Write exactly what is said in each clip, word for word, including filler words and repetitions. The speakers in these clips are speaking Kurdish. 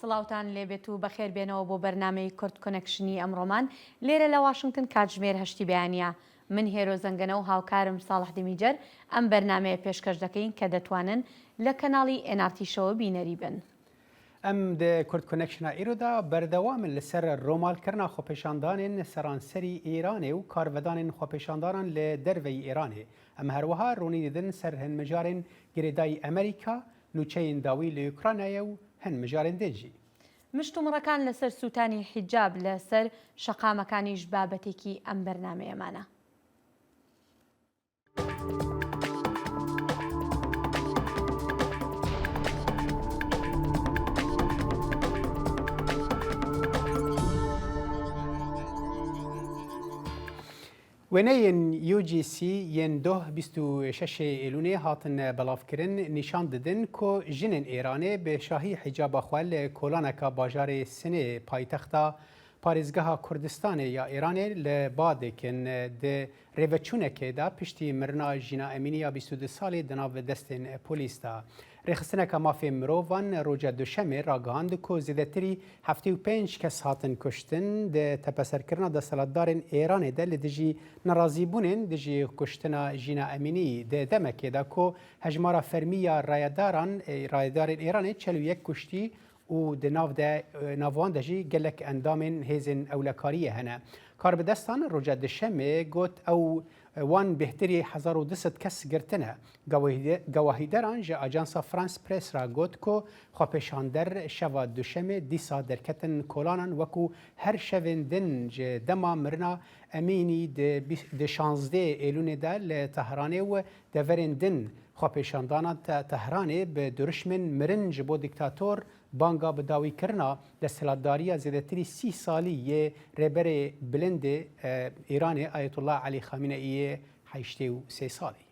سڵاوتان لێبێت و بەخێر بێنەوە بۆ بەرنامەی کورد کۆنەکشنی ئەمڕۆمان. لێرە لە واشنگتن کاتژمێر هەشتی بەیانیە. من هێرۆ زەنگەنە و هاوکارم ساڵح دمیجەر ئەم بەرنامەیە پێشکەش دەکەین کە دەتوانن لە کەناڵی ئێنارتیشەوە بینەری بن. ئەم دە کورد کۆنەکشنە ئیرۆدا بەردەوامن لەسەر ڕۆمالکردنا خۆپێشاندانێن سەرانسەری ئێرانێ و کارڤەدانێن خۆپێشاندانان لە دەرڤەی ئێرانێ. ئەم هەروەها ڕوونی دەدن سەر هەن مژارێن گرێدای ئەمریکا، نوچەیەن داوی لە ئوکرانایە و هەن مژارێن دێجی. مشتومڕەکان لەسەر سووتانی حیجاب لەسەر شەقامەکانیش بابەتێکی ئەم بەرنامەیەمانە. Wêneyên U G C yên doh bîst û şeşê Êlûnê hatin belavkirin nîşan didin ku jinên Êranê bi şahî hicaba xwe li kolaneka bajarê Sinê paytexta parêzgeha Kurdistanê ya Êranê li ba dikin. Di rêveçûnekê de piştî mirina Jîna Emînî ya bîst û du salî di nav destên polîs de. Rêxistineke mafê mirovan roja Duşemê ragihand ku zêdetirî heftê û pênc kes hatin kuştin di tepeserkirina desthilatdarên Êranê de li dijî nerazîbûnên dijî kuştina Jîna Emînî di demekê de ku hejmara fermî ya rayedaran, rayedarên Êranê çel û yek kuştî û di nav de, nav wan de jî gelek endamên hêzên ewlekariyê hene. Karbidestan roja Duşemê got ew wan bêhtirî hezar û du sed kes girtine. Gewahîde-, gewahîderan ji Ajansa France Press re got ku xwepêşander şeva Duşemê dîsa derketin kolanan wekû her şevên din ji dema mirina Emînî di bî-, di şazdeh Êlûnê de li Tehranê û deverên din xwepêşandana Te-, Tehranê bi durişmên mirin ji bo dîktator banga bi dawîkirina desthilatdariya zêdetirî sî salî yê rêberê bilind ê, e, Îranê Ayetullah Elî Xamîneî yê heştê û sê salî.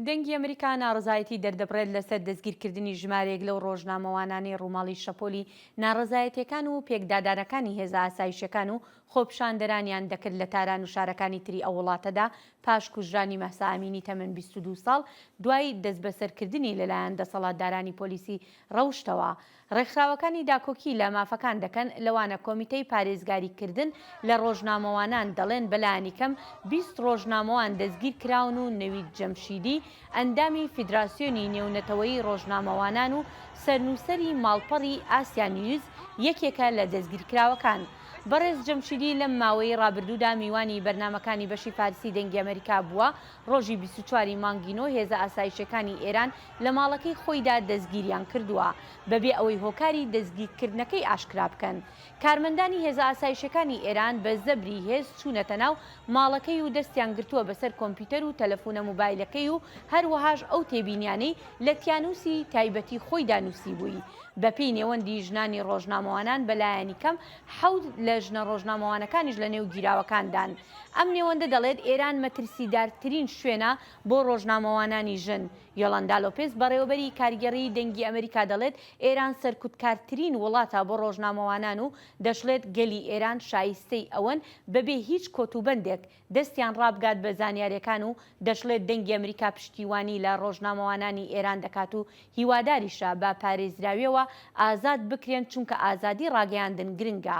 دەنگی ئەمریکا ناڕەزایەتی دەردەبڕێت لەسەر دەستگیرکردنی ژمارەیەک لەو ڕۆژنامەوانانەی ڕووماڵی شەپۆلی ناڕەزایەتیەکان و پێکدادانەکان و هێزە ئاسایشەکان و خۆپیشاندەرانیان دەکرد لە تاران و شارەکانی تری ئەو وڵاتەدا پاش کوژرانی مەهسا ئەمینی تەمەن بیست و دوو ساڵ دوای دەستبەسەرکردنی لەلایەن دەسەڵاتدارانی پۆلیسی ڕەوشتەوە. ڕێکخراوەکانی داکۆکی لە مافەکان دەکەن، لەوانە کۆمیتەی پارێزگاریکردن لە ڕۆژنامەوانان، دەڵێن بەلایەنی کەم بیست ڕۆژنامەوان دەستگیر کراون و نەوید جەمشیدی، ئەندامی فیدراسیۆنی نێونەتەوەیی ڕۆژنامەوانان و سەرنووسەری ماڵپەڕی ئاسیا نیوز، یەکێکە لە دەستگیرکراوەکان. بەڕێز جەمشیدی لەم ماوەی ڕابردوودا میوانی بەرنامەکانی بەشی فارسی دەنگی ئەمریکا بووە. ڕۆژی بیست و چواری مانگی نۆ هێزە ئاسایشەکانی ئێران لە ماڵەکەی خۆیدا دەستگیریان کردووە، بەبێ ئەوەی هۆکاری دەستگیرکردنەکەی ئاشکرا بکەن. کارمەندانی هێزە ئاسایشەکانی ئێران بە زەبری هێز چوونەتە ناو ماڵەکەی و دەستیان گرتووە بەسەر کۆمپیوتەر و تەلەفونە موبایلەکەی و هەروەهاش ئەو تێبینیانەی لە تیانووسی تایبەتی خۆیدا نووسیبووی. بە پێی نێوەندی ژنانی ڕۆژنامەوانان، بە لایەنی کەم حەوت لە ژنە ڕۆژنامەوانەکانیش لە نێو گیراوەکاندان. ئەم نێوەندە دەڵێت ئێران مەترسیدارترین شوێنە بۆ ڕۆژنامەوانانی ژن. یۆلاندا لۆپێز، بەڕێوەبەری کارگێڕی دەنگی ئەمریکا، دەڵێت ئێران سەرکوتکارترین وڵاتە بۆ ڕۆژنامەوانان و دەشڵێت گەلی ئێران شایستەی ئەوەن بەبێ هیچ کۆتوبەندێک دەستیان ڕابگات بە زانیاریەکان و دەشڵێت دەنگی ئەمریکا پشتیوانی لە ڕۆژنامەوانانی ئێران دەکات و هیواداریشە بە پارێزراویەوە ئازاد بکرێن، چونکە ئازادی ڕاگەیاندن گرنگە.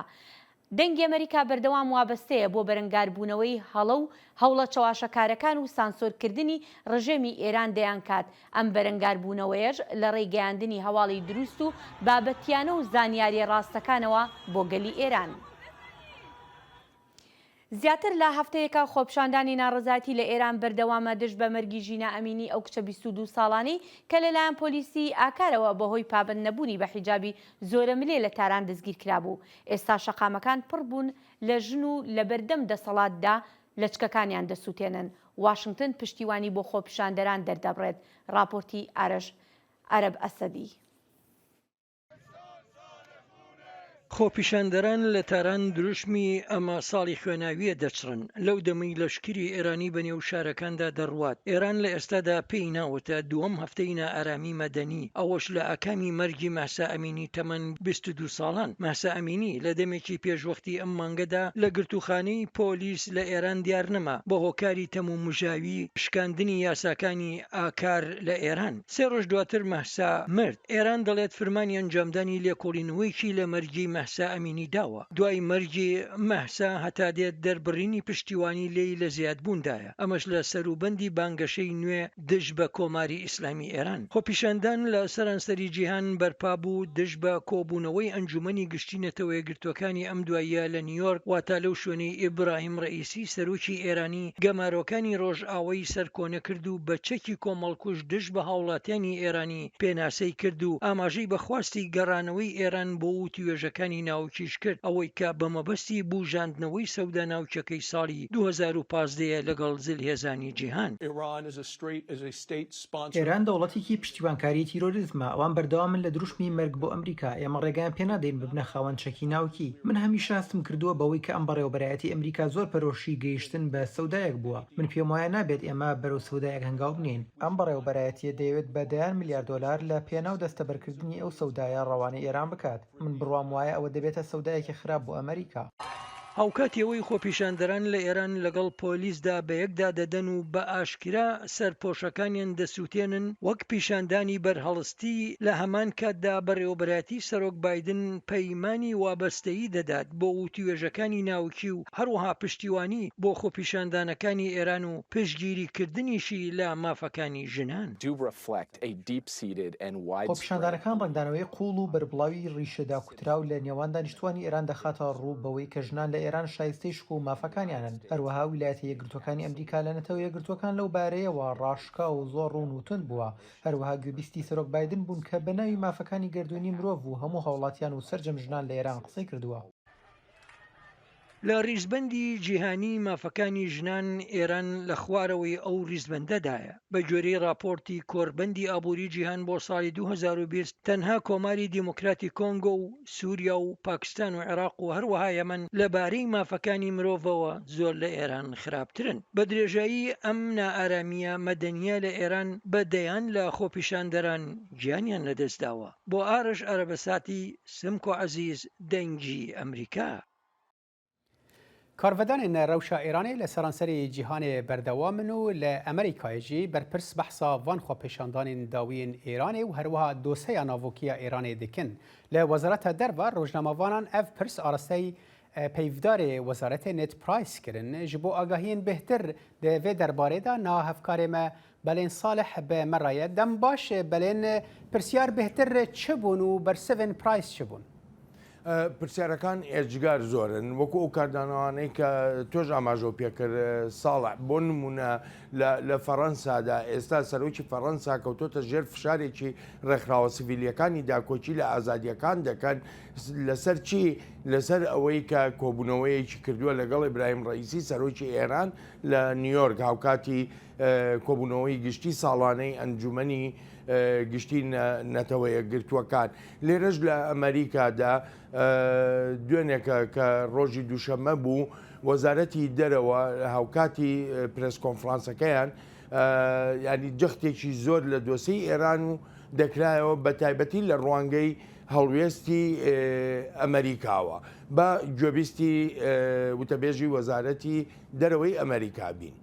دەنگی ئەمریکا بەردەوام وابەستەیە بۆ بەرەنگاربوونەوەی هەڵە و هەوڵە چەواشەکارەکان و سانسۆرکردنی ڕژێمی ئێران دەیان کات. ئەم بەرەنگاربوونەوەیەش لە ڕێی گەیاندنی هەواڵی دروست و بابەتیانە و زانیاریە ڕاستەکانەوە بۆ گەلی ئێران. زیاتر لە هەفتەیەکە خۆپیشاندانی ناڕەزایەتی لە ئێران بەردەوامە دژ بە مەرگی ژینا ئەمینی، ئەو کچە بیست و دوو ساڵانەی کە لەلایەن پۆلیسی ئاکارەوە بەهۆی پابەند نەبوونی بە حیجابی زۆرە ملێ لە تاران دەستگیر کرابوو. ئێستا شەقامەکان پڕ بوون لە ژن و لە بەردەم دەسەڵاتدا لەچکەکانیان دەسووتێنن. واشنگتن پشتیوانی بۆ خۆپیشاندەران دەردەبڕێت. راپۆرتی ئارەش عەرەب ئەسەدی. خۆپیشاندەران لە تاران دروشمی ئەمە ساڵی خوێناویە دەچڕن. لەو دەمەی لەشکری ئێرانی بە نێو شارەکاندا دەڕوات. ئێران لە ئێستادا پێی ناوتە دووەم هەفتەی نائارامی مەدەنی، ئەوەش لە ئاکامی مەرگی مەهسا ئەمینی تەمەن بیست و دوو ساڵان. مەهسا ئەمینی لە دەمێکی پێشوەختی ئەم مانگەدا لە گرتوخانەی پۆلیس لە ئێران دیار نەما بە هۆکاری تەم و مژاوی شکاندنی یاساکانی ئاکار لە ئێران. سێ ڕۆژ دواتر مەهسا مرد. ئێران دەڵێت فرمانی ئەنجامدانی لێکۆڵینەوەیەکی لە مەرگی مەهسا ئەمینی داوە. دوای مەرگی مەهسا هەتا دێت دەربڕینی پشتیوانی لێی لە زیادبووندایە. ئەمەش لە سەروبەندی بانگەشەی نوێ دژ بە کۆماری ئیسلامی ئێران. خۆپیشاندان لە سەرانسەری جیهان بەرپا بوو دژ بە کۆبوونەوەی ئەنجومەنی گشتی نەتەوە یەکگرتووەکانی ئەم دواییە لە نیویۆرک، واتە لەو شوێنەی ئیبراهیم ڕەئیسی سەرۆکی ئێرانی گەمارۆکانی ڕۆژئاوای سەرکۆنە کرد و بە چەکی کۆمەڵکوژ دژ بە هاوڵاتیانی ئێرانی پێناسەی کرد و ئاماژەی بە خواستی گەڕانەوەی ئێران بۆ وتوێژەکانی ناوکیش کرد، ئەوەی کە بە مەبەستی بوژاندنەوەی سەودا ناوچەکەی ساڵی دوو هەزار و پازدە یە لەگەڵ زلهێزانی جیهان. Iran is a straight, is a state sponsor. ئێران دەوڵەتێکی پشتیوانکاری تیرۆریزمە. ئەوان بەردەوامن لە دروشمی مەرگ بۆ ئەمریکا. ئێمە ڕێگەیان پێ نادەین ببنە خاوەن چەکی ناوکی. من هەمیشە هەستم کردووە بەوەی کە ئەم بەڕێوەبەرایەتی ئەمریکا زۆر پەرۆشی گەیشتن بە سەودایەک بووە. من پێم وایە نابێت ئێمە بەرەو سەودایەک هەنگاو بنێین. ئەم بەڕێوەبەرایەتیە دەیەوێت بە دەیان ملیار دۆلار لە پێناو دەستەبەرکردنی ئەو سەودایە ڕەوانەی ئێران بکات. من بڕوام وایە ئەوە دەبێتە سەودایەکی خراپ بۆ ئەمریکا. هاوکاتی ئەوەی خۆپیشاندەران لە ئێران لەگەڵ پۆلیسدا بە یەکدا دەدەن و بە ئاشکرا سەرپۆشەکانیان دەسووتێنن، وەک پیشاندانی بەرهەڵستی، لە هەمان کاتدا بەڕێوەبەرایەتی سەرۆک بایدن پەیمانی وابەستەیی دەدات بۆ وتوێژەکانی ناوکی و هەروەها پشتیوانی بۆ خۆپیشاندانەکانی ئێران و پشتگیریکردنیشی لە مافەکانی ژنان. Do reflect a deep-seated and widespread خۆپیشاندانەکان ڕەنگدانەوەی قووڵ و بەربڵاوی ڕیشەدا کوتراو لە نێوان دانیشتوانی ئێران دەخاتە ڕوو بەوەی کە ژنان لە ئێران شایستەی شکۆ و مافەکانیانن. هەروەها ویلایەتە یەکگرتووەکانی ئەمریکا لە نەتەوە یەکگرتووەکان لەو بارەیەوە ڕاشکاو و زۆر ڕوون و تون بووە. هەروەها گوێبیستی سەرۆک بایدن بوون کە بە ناوی مافەکانی گەردوونی مرۆڤ و هەموو هاوڵاتیان و سەرجەم ژنان لە ئێران قسەی کردووە. لە ڕیزبەندی جیهانی مافەکانی ژنان، ئێران لە خوارەوەی ئەو ڕیزبەندەدایە. بە گوێرەی راپۆرتی کۆربەندی ئابووری جیهان بۆ ساڵی دوو هەزار و بیست، تەنها کۆماری دیموکراتی کۆنگۆ و سووریا و پاکستان و عێراق و هەروەها یەمەن لەبارەی مافەکانی مرۆڤەوە زۆر لە ئێران خراپترن. بە درێژایی ئەم نائارامیە مەدەنیە لە ئێران بە دەیان لە خۆپیشاندەران گیانیان لەدەستداوە. بۆ ئارش ئەرەبەساتی، سمکۆ عەزیز، دەنگی ئەمریکا. کارڤەدانên rewşa Îranê li seranserê cîhanê berdewam in û li Amerîkayê jî berpirs behsa van xwepêşandanên dawî yên Îranê û herwiha doseya navokî ya Îranê dikin. Li Wezareta Derve rojnamevanan ev pirs arasteyî, e, peyvdarê wezaretê Ned Price kirin. Ji bo agahiyên bêhtir di vê derbarê de niha hevkarê me Belên Salih bi me re ye. Dem baş, Belên, pirsiyar bêhtir çi bûn û bersivên Price çi bûn? Pirsiyarەکان ئێجگار زۆرن، وەکو ئەو کاردانەوانەی کە تۆش ئاماژەو پێکرد، ساڵح، بۆ نمونە لە، لە فەڕەنسادا ئێستا سەرۆکی فەڕەنسا کەوتۆتە ژێر فشارێکی ڕێکخراوە سڤیلیەکانی داکۆکی لە ئازادیەکان دەکەن. لەسەر چی؟ لەسەر ئەوەی کە کۆبوونەوەیەکی کردووە لەگەڵ ئیبراهیم ڕەئیسی، سەرۆکی ئێران، لە نیویۆرک، هاوکاتی، ئە، کۆبوونەوەی گشتی ساڵانەی ئەنجومەنی، ئە، گشتی نە-، نەتەوە یەکگرتووەکان. لێرەش لە ئەمریکادا، ئە، دوێنێکە کە ڕۆژی دووشەممە بوو، وەزارەتی دەرەوە هاوکاتی، ئە، پرێس کۆنفرانسەکەیان، ئە، ینی جەختێکی زۆر لە دۆسەی ئێران و دەکرایەوە، بە تایبەتی لە ڕوانگەی هەڵوێستی، ئێ، ئەمریکاوە. بە گوێبیستی، ئێ، وتەبێژی وەزارەتی دەرەوەی ئەمریکا بین.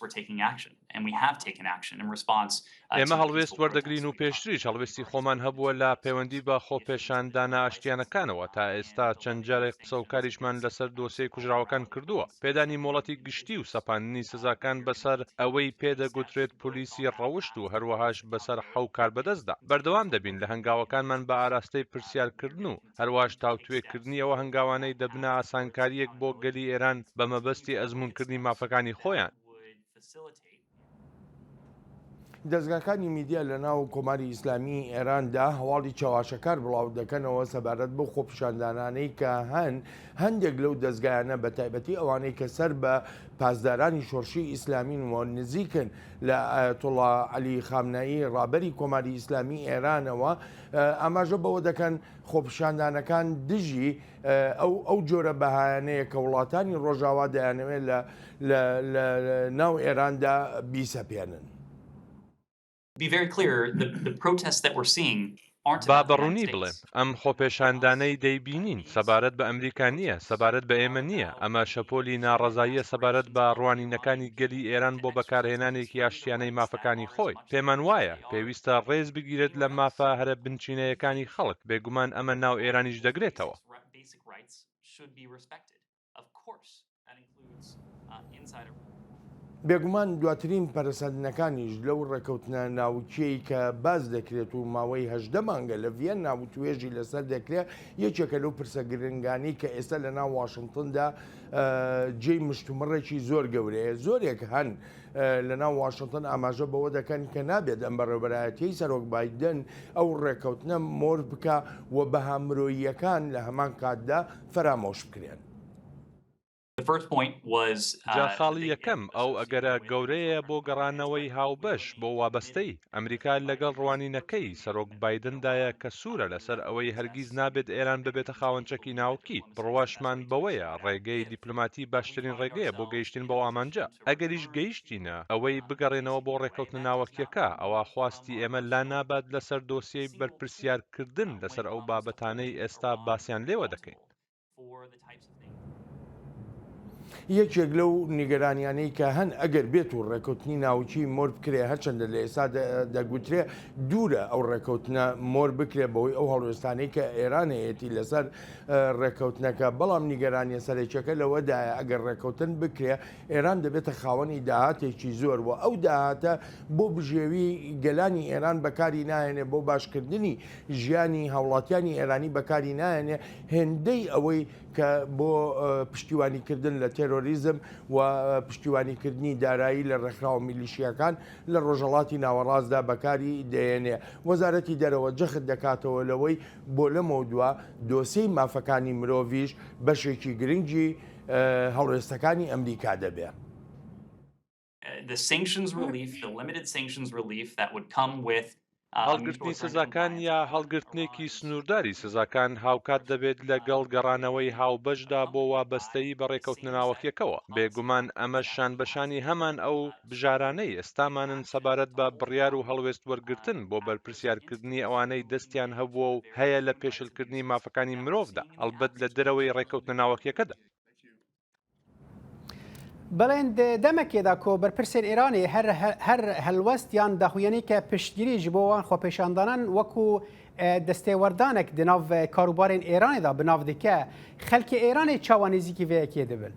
We're taking action, and we have taken action in response, uh, ئێمە to the هەڵوێست peaceful وەردەگرین و protests. پێشتریش هەڵوێستی خۆمان هەبووە لە پەیوەندی بە خۆپێشاندانە ئاشتیانەکانەوە. تا ئێستا چەند جارێک قسە و کاریشمان لەسەر دۆسیەی کوژراوەکان کردووە. پێدانی مۆڵەتی گشتی و سەپاندنی سزاکان بەسەر ئەوەی پێدەگوترێت پۆلیسی ڕەوشت و هەروەهاش بەسەر حەو کاربەدەستدا. بەردەوام دەبین لە هەنگاوەکانمان بە ئاراستەی پرسیارکردن و هەروەهاش تاوتوێکردنی ئەوە هەنگاوانەی دەبنە ئاسانکاریەک بۆ گەلی ئێران بە مەبەستی ئەزموونکردنی مافەکانی خۆیان. دەزگاکانی میدیا لە ناو کۆماری ئیسلامی ئێراندا هەواڵی چەواشەکار بڵاو دەکەنەوە سەبارەت بەو خۆپیشاندانانەی کە هەن. هەندێک لەو دەزگایانە، بە تایبەتی ئەوانەی کە سەر بە پاسدارانی شۆڕشی ئیسلامین و نزیکن لە ئایەتوڵا عەلی خامنەیی، ڕابەری کۆماری ئیسلامی ئێرانەوە، ئاماژە بەوە دەکەن خۆپیشاندانەکان دژی ئەو، ئەو جۆرە بەهایانەیە کە وڵاتانی ڕۆژاوا دەیانەوێت لە، لە، لە، لە ناو ئێراندا بیسەپێنن. Be very clear, the, the protests that we're seeing aren't با about the United بەڕوونی بڵێم، States. ئەم خۆپێشاندانەی دەیبینین سەبارەت بە ئەمریکا نییە، سەبارەت بە ئێمە نییە. ئەمە شەپۆلی ناڕەزاییە سەبارەت بە ڕوانینەکانی گەلی ئێران بۆ بەکارهێنانێکی ئاشتیانەی مافەکانی خۆی. پێمان وایە پێویستە ڕێز بگیرێت لە مافە هەرە بنچینەیەکانی خەڵک. بێگومان ئەمە ناو ئێرانیش دەگرێتەوە. Basic rights should be respected. Of course, that includes, uh, inside of بێگومان دواترین پەرەسەندنەکانیش لەو ڕێکەوتنە ناوکیەی کە باس دەکرێت و ماوەی هەژدە مانگە لە ڤیەننا و توێژی لەسەر دەکرێت، یەکێکە لەو پرسە گرنگانی کە ئێستا لە ناو واشنگتندا، ئە، جێی مشتومڕێکی زۆر گەورەیە. زۆرێک هەن، ئە، لە ناو واشنگتن ئاماژە بەوە دەکەن کە نابێت ئەم بەڕێوەبەرایەتیەی سەرۆک بایدن ئەو ڕێکەوتنە مۆر بکا و بەها مرۆییەکان لە هەمان کاتدا فەرامۆش بکرێن. The first point was, uh, جا خاڵی the یەکەم، ئەو ئەگەرە گەورەیە بۆ گەڕانەوەی هاوبەش بۆ وابەستەی. ئەمریکا لەگەڵ ڕوانینەکەی سەرۆک بایدندایە کە سوورە لەسەر ئەوەی هەرگیز نابێت ئێران ببێتە خاوەنچەکی ناوکی. بڕواشمان بەوەیە ڕێگەی دیپلۆماتی باشترین ڕێگەیە بۆ گەیشتن بەو ئامانجە. ئەگەریش گەیشتینە ئەوەی بگەڕێنەوە بۆ ڕێکەوتنە ناوەکیەکە، ئەوە خواستی ئێمە لا نابات لەسەر دۆسیەی بەرپرسیارکردن لەسەر ئەو بابەتانەی ئێستا باسیان لێوە دەکەین. for the types of things. یەکێک لەو نیگەرانیانەی کە هەن، ئەگەر بێت و ڕێکەوتنی ناوکی مۆر بکرێ، هەرچەندە لە ئێستا دە-، دەگوترێ دوورە ئەو ڕێکەوتنە مۆر بکرێ بەوەی ئەو هەڵوێستانەی کە ئێران هەیەتی لەسەر، ئە، ڕێکەوتنەکە. بەڵام نیگەرانیە سەرەکیەکە لەوەدایە، ئەگەر ڕێکەوتن بکرێ، ئێران دەبێتە خاوەنی داهاتێکی زۆر و ئەو داهاتە بۆ بژێوی گەلانی ئێران بەکاری ناهێنێ، بۆ باشکردنی ژیانی هاوڵاتیانی ئێرانی بەکاری ناهێنێ، هێندەی ئەوەی کە بۆ، ئە، پشتیوانیکردن لە تێرۆریزم و، ئە، پشتیوانیکردنی دارایی لە ڕێکخراوە میلیشیاکان لە ڕۆژهەڵاتی ناوەڕاستدا بەکاری دەهێنێ. وەزارەتی دەرەوە جەخت دەکاتەوە لەوەی بۆ لەمەو دوا دۆسیەی مافەکانی مرۆڤیش بەشێکی گرنگی، ئە، هەڵوێستەکانی ئەمریکا دەبێ. Uh, the sanctions relief, the limited sanctions relief that would come with, uh, a mutual هەڵگرتنی agreement سزاکان on یا هەڵگرتنێکی سنوورداری سزاکان هاوکات دەبێت لەگەڵ گەڕانەوەی هاوبەشدا بۆ وابەستەیی بە ڕێکەوتنە ناوەکیەکەوە. بێگومان ئەمە شان بەشانی هەمان ئەو بژارانەی ئێستامانن سەبارەت بە بڕیار و هەڵوێست وەرگرتن بۆ بەرپرسیارکردنی ئەوانەی دەستیان هەبووە و هەیە لە پێشلکردنی مافەکانی مرۆڤدا، ئەلبەت لە دەرەوەی ڕێکەوتنە ناوەکیەکەدا. بەڵێن، دە-، دەمەکێدا کۆ بەرپرسێن ئێرانێ هەر، هەر، هەر هەلوەست یان داخویەنێکە پشتگیری ji بۆ wan xwepêşandanan wekû، ئە، destêwerdanek di nav، ئە، karûbarên Êranê de bi nav dike. Xelkê Êranê çawa nêzîkî vê yekê dibin؟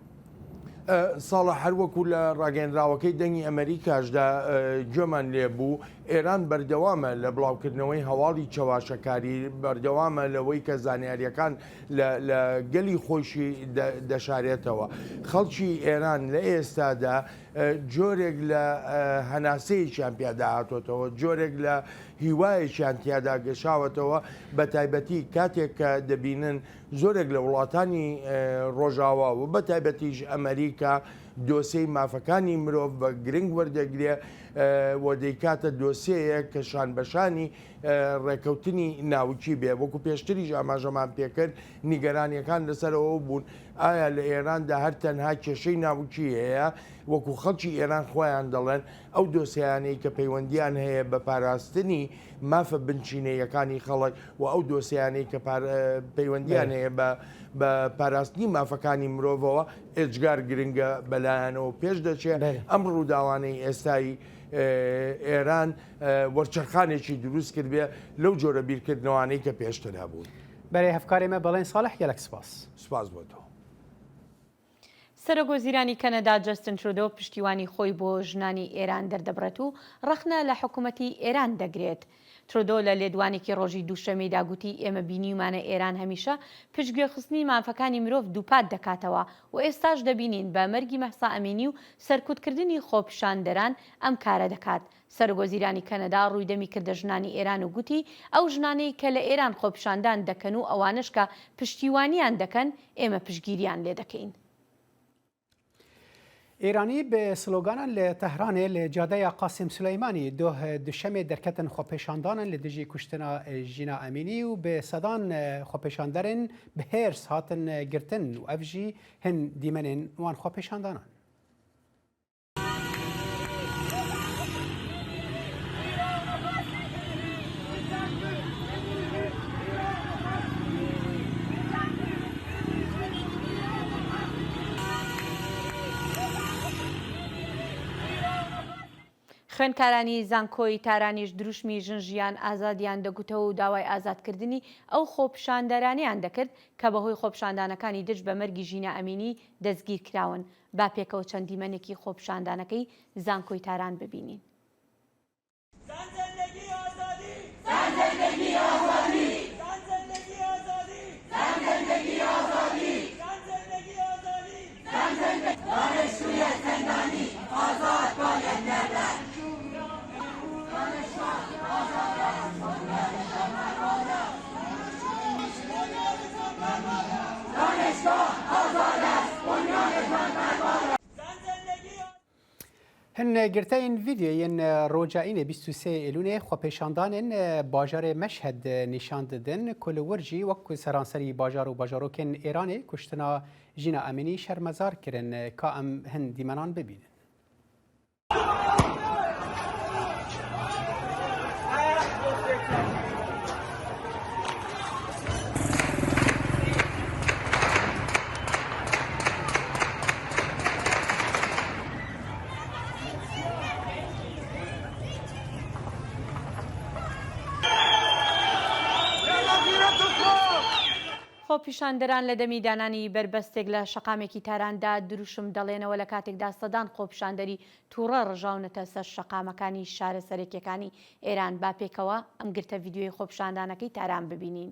ئە، ساڵح، هەر وەکو لە ڕاگەیەنراوەکەی دەنگی ئەمریکاشدا، ئە، گوێمان لێ بوو، ئێران بەردەوامە لە بڵاوکردنەوەی هەواڵی چەواشەکاری، بەردەوامە لەوەی کە زانیاریەکان لە، لە گەلی خۆیشی دە-، دەشارێتەوە. خەڵکی ئێران لە ئێستادا، ئە، جۆرێک لە، ئە، هەناسەیەکیان پیادا هاتوتەوە، جۆرێک لە هیوایەکیان تیادا گەشاوەتەوە، بە تایبەتی کاتێک کە دەبینن زۆرێک لە وڵاتانی، ئە، ڕۆژاوا و بە تایبەتیش ئەمریکا دۆسیەی مافەکانی مرۆڤ بە گرنگ وەردەگرێ، ئە، و دەیکاتە دۆسیەیەک کە شان بەشانی، ئە، ڕێکەوتنی ناوکی بێ. وەکو پێشتریش ئاماژەمان پێکرد، نیگەرانیەکان لەسەر ئەوە بوون، ئایا لە ئێراندا هەر تەنها کێشەی ناوکی هەیە؟ وەکو خەڵکی ئێران خۆیان دەڵێن، ئەو دۆسیانەی کە پەیوەندیان هەیە بە پاراستنی مافە بنچینەیەکانی خەڵک و ئەو دۆسیانەی کە پار-، پەیوەندیان هەیە بە، بە پاراستنی مافەکانی مرۆڤەوە، ئێجگار گرنگە بەلایەنەوە پێش دەچێت. ئەم ڕووداوانەی ئێستای، ئێ، ئێران، ئێ، وەرچەرخانێکی دروست کردبێ لەو جۆرە بیرکردنەوانەی کە پێشتر هەبوون. بەرێ هەفکارێ مە بەڵێن ساڵح، گەلەک سپاس. سپاس بۆ تۆ. سەرۆکوەزیرانی کەنەدا جەستن ترودۆ پشتیوانی خۆی بۆ ژنانی ئێران دەردەبڕێت و ڕەخنە لە حکوومەتی ئێران دەگرێت. ترودۆ لە لێدوانێکی ڕۆژی دووشەممەدا گوتی، ئێمە بینیومانە ئێران هەمیشە پشتگوێخستنی مافەکانی مرۆڤ دووپات دەکاتەوە و ئێستاش دەبینین بە مەرگی مەهسا ئەمینی و سەرکوتکردنی خۆپیشاندەران ئەم کارە دەکات. سەرۆکوەزیرانی کەنەدا ڕووی دەمی کردە ژنانی ئێران و گوتی، ئەو ژنانەی کە لە ئێران خۆپیشاندان دەکەن و ئەوانەش کە پشتیوانیان دەکەن، ئێمە پشتگیریان لێ دەکەین. Îranî bi sloganan li Tehranê li cadeya Qasim Suleymanî doh Duşemê derketin xwepêşandanan li dijî kuştina Jîna Emînî û bi sedan xwepêşanderên bi hêrs hatin girtin û ev jî hin dîmenên wan xwepêşandanan. خوێندکارانی زانکۆی تارانیش دروشمی ژن ژیان ئازادیان دەگوتەوە و داوای ئازادکردنی ئەو خۆپیشاندەرانەیان دەکرد کە بەهۆی خۆپیشاندانەکانی دژ بە مەرگی ژینا ئەمینی دەستگیر کراون. با پێکەوە چەند دیمەنێکی خۆپیشاندانەکەی زانکۆی تاران ببینین. Hin girteyên vîdyoyên roja înê bîst û sê Êlûnê xwepêşandanên bajarê Meşhed nîşan didin ku li wir jî wek ku seranserî bajar û bajarokên Êranê kuştina Jîna Emînî şermezar kirin. Ka em hin dîmenan bibînin. خۆپیشاندەران لە دەمی دانانی بەربەستێک لە شەقامێکی تاراندا دروشم دەڵێنەوە، لە کاتێکدا سەدان خۆپیشاندەری تووڕە ڕژاونەتە سەر شەقامەکانی شارە سەرەکیەکانی ئێران. با پێکەوە ئەم گرتە ڤیدیۆی خۆپیشاندانەکەی تاران ببینین.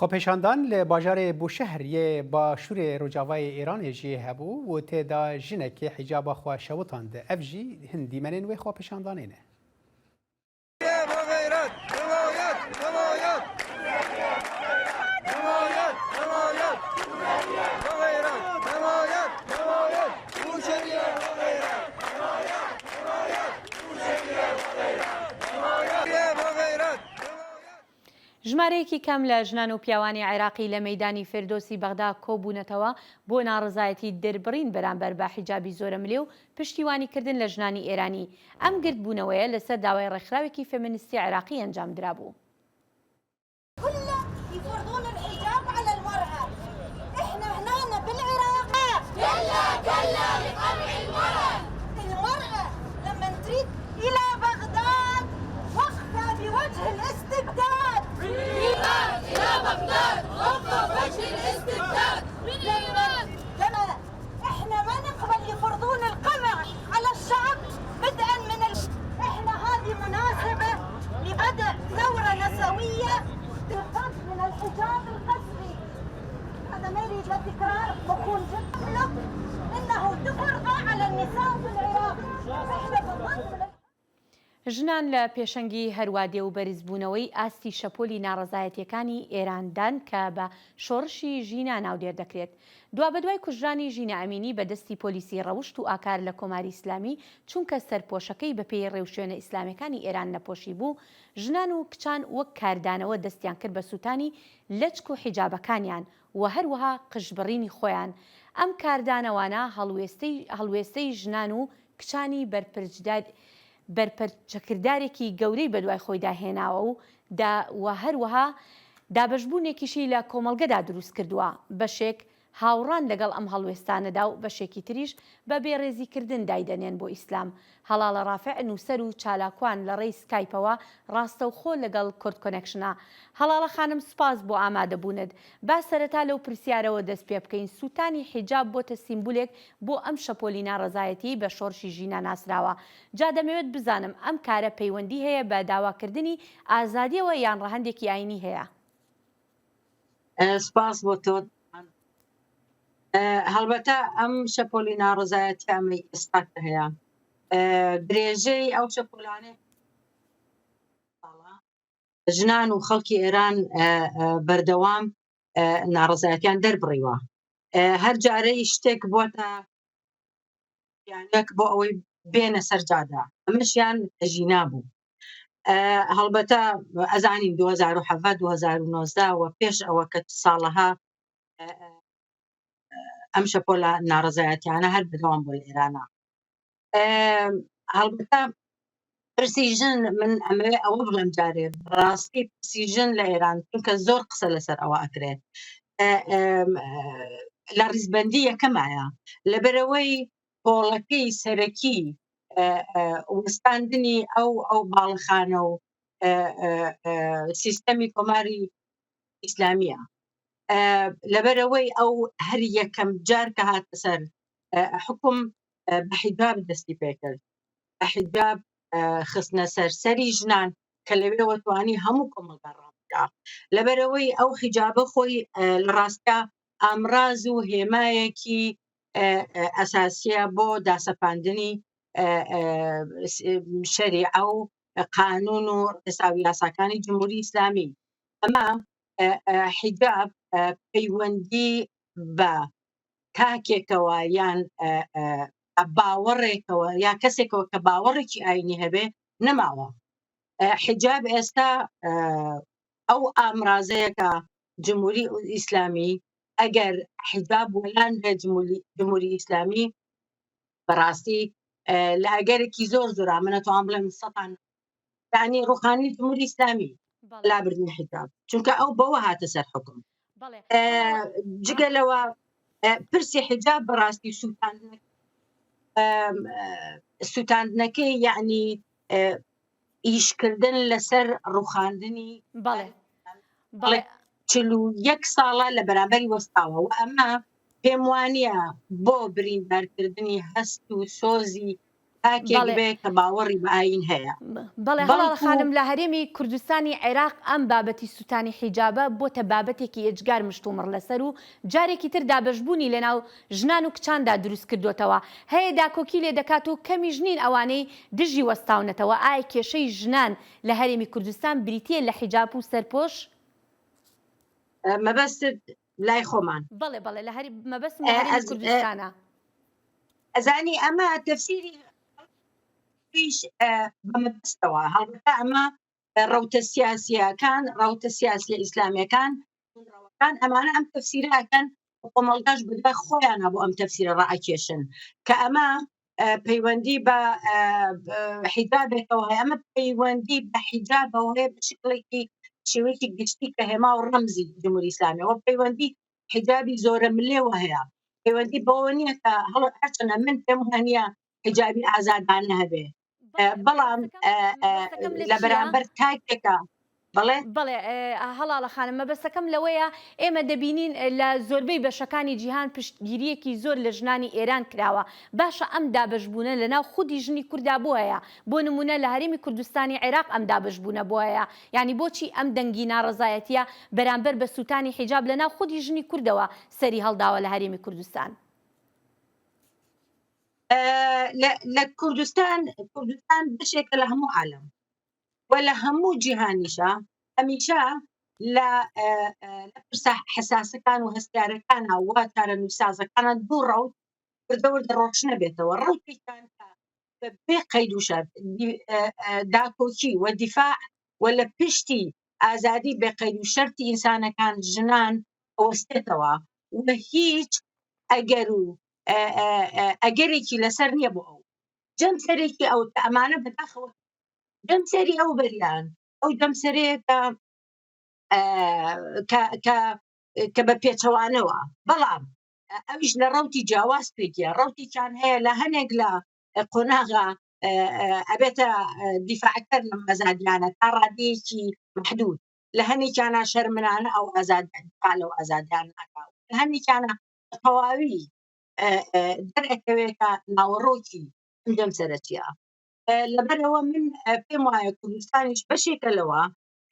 Xwepêşandan li bajarê Bûşehr yê başûrê rojavayê Îranê jî hebû û tê de jinekê hicaba xwe şewitand. Ev jî hin dîmenên wê xwepêşandanê ne. ژمارەیەکی کەم لە ژنان و پیاوانی عێراقی لە مەیدانی فردۆسی بەغدا کۆبوونەتەوە بۆ ناڕەزایەتی دەربڕین بەرامبەر بە حیجابی زۆرەملێ و پشتیوانیکردن لە ژنانی ئێرانی. ئەم گردبوونەوەیە لەسەر داوای ڕێکخراوێکی فێمینیستی عێراقی ئەنجام درابوو. كلهم يفرضون الحجاب على المرأة. إحنا هنا بالعراق. كلا، كلا لقمع المرأة. المرأة لما تريد إلى بغداد، وقفة بوجه الاستبداد. إلى، إلى بغداد، وقفة بوجه الاستبداد. لما، لما إحنا ما نقبل يفرضون القمع على الشعب بدءا من ال... إحنا هذه مناسبة لبدء ثورة نسوية للرد من الحجاب القسري. هذا ما يريد له تكرار، بكون جد مبلغ إنه تفرض على النساء في العراق. إحنا بنرد من ژنان لە پێشەنگی هەروا دێ و بەرزبوونەوەی ئاستی شەپۆلی ناڕەزایەتیەکانی ئێراندان کە بە شۆڕشی ژینا ناودێر دەکرێت. دوا بە دوای کوژرانی ژینا ئەمینی بە دەستی پۆلیسی ڕەوشت و ئاکار لە کۆماری ئیسلامی، چونکە سەرپۆشەکەی بە پێی ڕێوشوێنە ئیسلامیەکانی ئێران نەپۆشی بوو، ژنان و کچان وەک کاردانەوە دەستیان کرد بە سووتانی لەچک و حیجابەکانیان و هەروەها قژبڕینی خۆیان. ئەم کاردانەوانە هەڵوێستەی، هەڵوێستەی ژنان و کچانی بەرپرچدار، بەرپەرچەکردارێکی گەورەی بەدوای خۆیدا هێناوە و دا، و هەروەها دابەشبوونێکیشی لە کۆمەڵگەدا دروست کردووە. بەشێک هاوڕان لەگەڵ ئەم هەڵوێستانەدا و بەشێکی تریش بە بێڕێزیکردن دایدەنێن بۆ ئیسلام. هەڵاڵە ڕافع، نووسەر و چالاکوان، لە ڕێی سکایپەوە ڕاستەوخۆ لەگەڵ کورد کۆنێکشنە. هەڵاڵە خانم، سپاس بۆ ئامادەبوونت. با سەرەتا لەو پرسیارەوە دەست پێ بکەین، سووتانی حیجاب بۆتە سیمبولێک بۆ ئەم شەپۆلی ناڕەزایەتی بە شۆڕشی ژینا ناسراوە. جا دەمەوێت بزانم، ئەم کارە پەیوەندی هەیە بە داواکردنی ئازادیەوە یان ڕەهەندێکی ئاینی هەیە؟ ئە، سپاس بۆ تۆ. ئە، هەڵبەتە ئەم شەپۆلی ناڕەزایەتی ئەمەی ئێستا کە هەیە، ئە، درێژەی ئەو شەپۆلانەی ژنان و خەڵکی ئێران، ئە، ئە، بەردەوام، ئە، ناڕەزایەتیان دەربڕیوە. ئە، هەر جارەی شتێک بۆتە یانەک بۆ ئەوەی بێنە سەر جادە. ئەمەشیان ژینا بوو. ئە، هەڵبەتە ئەزانین دوو هەزار و حەڤدە، دوو هەزار و نۆزدە و پێش ئەوە کە ساڵەها، ئە، ئە، ئەم شەپۆلە ناڕەزایەتیانە هەر بەردەوام بوو لە ئێرانا. ئە، هەڵبەتە پرسی ژن، من ئەمەوێ ئەوە بڵێم جارێ، بەڕاستی پرسی ژن لە ئێران، چونکە زۆر قسە لەسەر ئەوە ئەکرێت، ئە، ئەم، ئە، لە ڕیزبەندی یەکەمایە، لەبەرەوەی کۆڵەکەی سەرەکی، ئە، ئە، وەستاندنی ئەو، ئەو باڵەخانە و، ئە، ئە، ئە، سیستەمی کۆماری ئیسلامیە. ئە، لەبەرەوەی ئەو هەر یەکەم جار کە هاتە سەر، ئە، حکوم، ئە، بە حیجاب دەستی پێکرد. بە حیجاب، ئە، خستنە سەر سەری ژنان کە لەوێوە توانی هەموو کۆمەڵگا ڕابگا. لەبەرەوەی ئەو حیجابە خۆی، ئە، لە ڕاستیا ئامراز و هێمایەکی، ئە، ئە، ئەساسیە بۆ داسەپاندنی، ئە، ئە، س-، شەریعە و قانون و ڕێسا و یاساکانی جمهوری ئیسلامی. ئەمە، ئە، ئە، حیجاب، ئە، پەیوەندی بە تاکێکەوە یان، ئە، ئە، باوەڕێکەوە یا کەسێکەوە کە باوەڕێکی ئاینی هەبێ نەماوە. ئە، حیجاب ئێستا، ئە، ئەو ئامرازەیەکە جمهوری ئیسلامی، ئەگەر حیجاب وەلان بێ جمهوری، جمهوری ئیسلامی، بەڕاستی، ئە، لە ئەگەرێکی زۆر زۆرا، من ئەتوان بڵێم سەتان، یعنی ڕوخانی جمهوری ئیسلامی، بەڵێ. لابردنی حیجاب، چونکە ئەو بەوە هاتە سەر حکم. بەڵێ. ئە، جگە لەوە، ئە، پرسی حیجاب بەڕاستی سووتاندنەکە، ئەم، ئە، سووتاندنەکەی، یعنی، ئە، ئیشکردن لەسەر ڕوخاندنی، بەڵێ. بەڵێ. چل و یەک ساڵە لە بەرامبەری وەستاوە و ئەمە پێم وانییە بۆ بریندارکردنی هەست و سۆزی تاکێک بەڵێ. بێ کە باوەڕی بە ئاین هەیە. بەڵێ، هەڵاڵە بەڵکو خانم، لە هەرێمی کوردستانی عێراق ئەم بابەتی سووتانی حیجابە بۆتە بابەتێکی ئێجگار مشتومڕ لەسەر و جارێکی تر دابەشبوونی لەناو ژنان و کچاندا دروست کردوتەوە. هەیە داکۆکی لێ دەکات و کەمیش نین ئەوانەی دژی وەستاونەتەوە. ئایا کێشەی ژنان لە هەرێمی کوردستان بریتییە لە حیجاب و سەرپۆش؟ ئە، مەبەستت لای خۆمان. بەڵێ، بەڵێ، لە هەری-، مەبەستم لە ئە، هەرێمی ئەز-، ئە، کوردستانە. ئەزانی ئەمە تەفسیری پیش، ئە، بە مەبەستەوە. هەڵبەتە ئەمە ڕەوتە سیاسیەکان، ڕەوتە سیاسیە ئیسلامیەکان، ڕەوەکان، ئەمانە ئەم تەفسیرە ئەکەن، کۆمەڵگاش بەدوای خۆیانە بۆ ئەم تەفسیرە ڕائەکێشن. کە ئەمە، ئە، پەیوەندی بە، ئە، ئە، حیجابێکەوە هەیە. ئەمە پەیوەندی بە حیجابەوە هەیە بە شکڵێکی، شێوەیەکی گشتی کە هێما و ڕەمزی جمهوری ئیسلامی. ئەوە پەیوەندی حیجابی زۆرە ملێوە هەیە. پەیوەندی بەوە نییە کە هەڵە هەرچەنە من پێم وانە حیجابی ئازادانە هەبێ. ئە، بەڵێ، بەڵام، مەبەستەکەم، ئە، ئە، مەبەستەکەم لە لە چییە؟ بەرامبەر تاکێکە. بەڵێ؟ بەڵێ، ئە، هەڵاڵە خانم، مەبەستەکەم لەوەیە، ئێمە دەبینین، ئە، لە زۆربەی بەشەکانی جیهان پشتگیریەکی زۆر لە ژنانی ئێران کراوە. باشە، ئەم دابەشبوونە لە ناو خودی ژنی کوردا بۆ هەیە؟ بۆ نمونە لە هەرێمی کوردستانی عێراق ئەم دابەشبوونە بۆ هەیە؟ یعنی بۆچی ئەم دەنگی ناڕەزایەتیە بەرامبەر بە سووتانی حیجاب لە ناو خودی ژنی کوردەوە سەری هەڵداوە لە هەرێمی کوردستان؟ ئە، لە، لە کوردستان، کوردستان بەشێکە لە هەموو عالەم و لە هەموو جیهانیشە، هەمیشە لە، ئە، ئە، لە پرسە حساسەکان و هەستیارەکانە و چارەنووسسازەکانە دوو ڕەوت وردە وردە ڕۆشنە بێتەوە. ڕەوتێکیان کە بە بێ قەید و شەرت دی-، ئە، ئە، داکۆکی و دیفاع و لە پشتی ئازادی بێ قەید و شەرتی ئینسانەکان، ژنان ئەوەستێتەوە و هیچ ئەگەر و، ئە، ئە، ئە، ئەگەرێکی لەسەر نییە بۆ ئەو. جەمسەرێکی ئەو کە ئەمانە بەداخەوە جەمسەری ئەو بەریان، ئەو جەمسەرەیە کە، ئە، کە، کە، کە بە پێچەوانەوە. بەڵام ئەویش لە ڕەوتی جیاواز پێکیە. ڕەوتێکیان هەیە لە هەنێک لە، ئە، قۆناغا، ئە، ئە، ئەبێتە، ئە، دیفاعکەر لەم ئازادیانە تا ڕادەیەکی مەحدود. لە هەنێکیانە شەرمنانە ئەو ئازادیان، دیفاع لەو ئازادیان ناکا. لە هەنێکیانە تەواوی، ئە، ئە، دەرەکەوێتە ناوەڕۆکی ئەم جەمسەرەتیە. ئە، لەبەرەوە من، ئە، پێم وایە کوردستانیش بەشێکە لەوە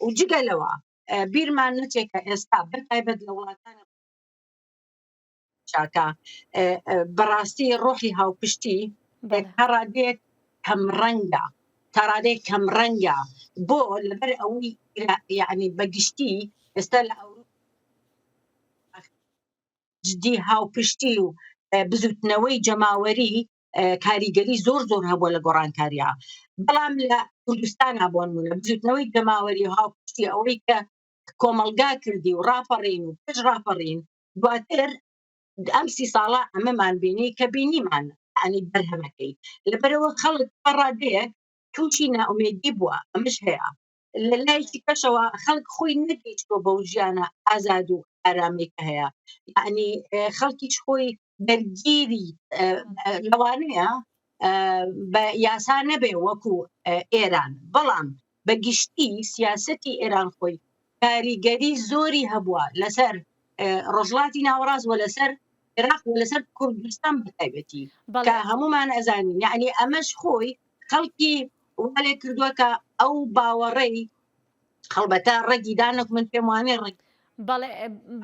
و جگە لەوە، ئە، بیرمان نەچێت کە ئێستا بەتایبەت لە وڵاتانە چاکە، ئە، ئە، بەڕاستی ڕۆحی هاوپشتی، ئە، بەڵێ. تا ڕادەیەک کەمڕەنگە، تا ڕادەیەک کەمڕەنگە. بۆ؟ لەبەر ئەوەی ئیرا-، یعنی بەگشتی ئێستا لە ئەوروپا جدی هاوپشتی و، ئە، بزوتنەوەی جەماوەری، ئە، کاریگەری زۆر زۆر هەبووە لە گۆڕانکاریا. بەڵام لە کوردستانا بۆ نمونە بزوتنەوەی جەماوەری هاوپشتی ئەوەی کە کۆمەڵگا کردی و ڕاپەڕین و پێش ڕاپەڕین، دواتر ئەم سی ساڵە ئەمەمان بینی کە بینیمان، یعنی بەرهەمەکەی. لەبەرەوە خەڵک تا ڕادەیەک تووشی ناومێدی بووە، ئەمەش هەیە. لە لایەکی کەشەوە خەڵک خۆی نەگەیشتووە بەو ژیانە ئازاد و ئارامەی کە هەیە. یعنی، ئێ، خەڵکیش خۆی دەرگیری، ئێ، ئێ، لەوانەیە، ئێ، بە یاسا نەبێ وەکو، ئێ، ئێران. بەڵام بە گشتی سیاسەتی ئێران خۆی کاریگەری زۆری هەبووە لەسەر، ئێ، ڕۆژهەڵاتی ناوەڕاست و لەسەر عێراق و لەسەر کوردستان بە تایبەتی. بەڵێ. کە هەمومان ئەزانین. یعنی ئەمەش خۆی خەڵکی وا لێ کردووە کە ئەو باوەڕەی، هەڵبەتە ڕەگی دانک من پێم وانێ ڕەگ. بەڵێ،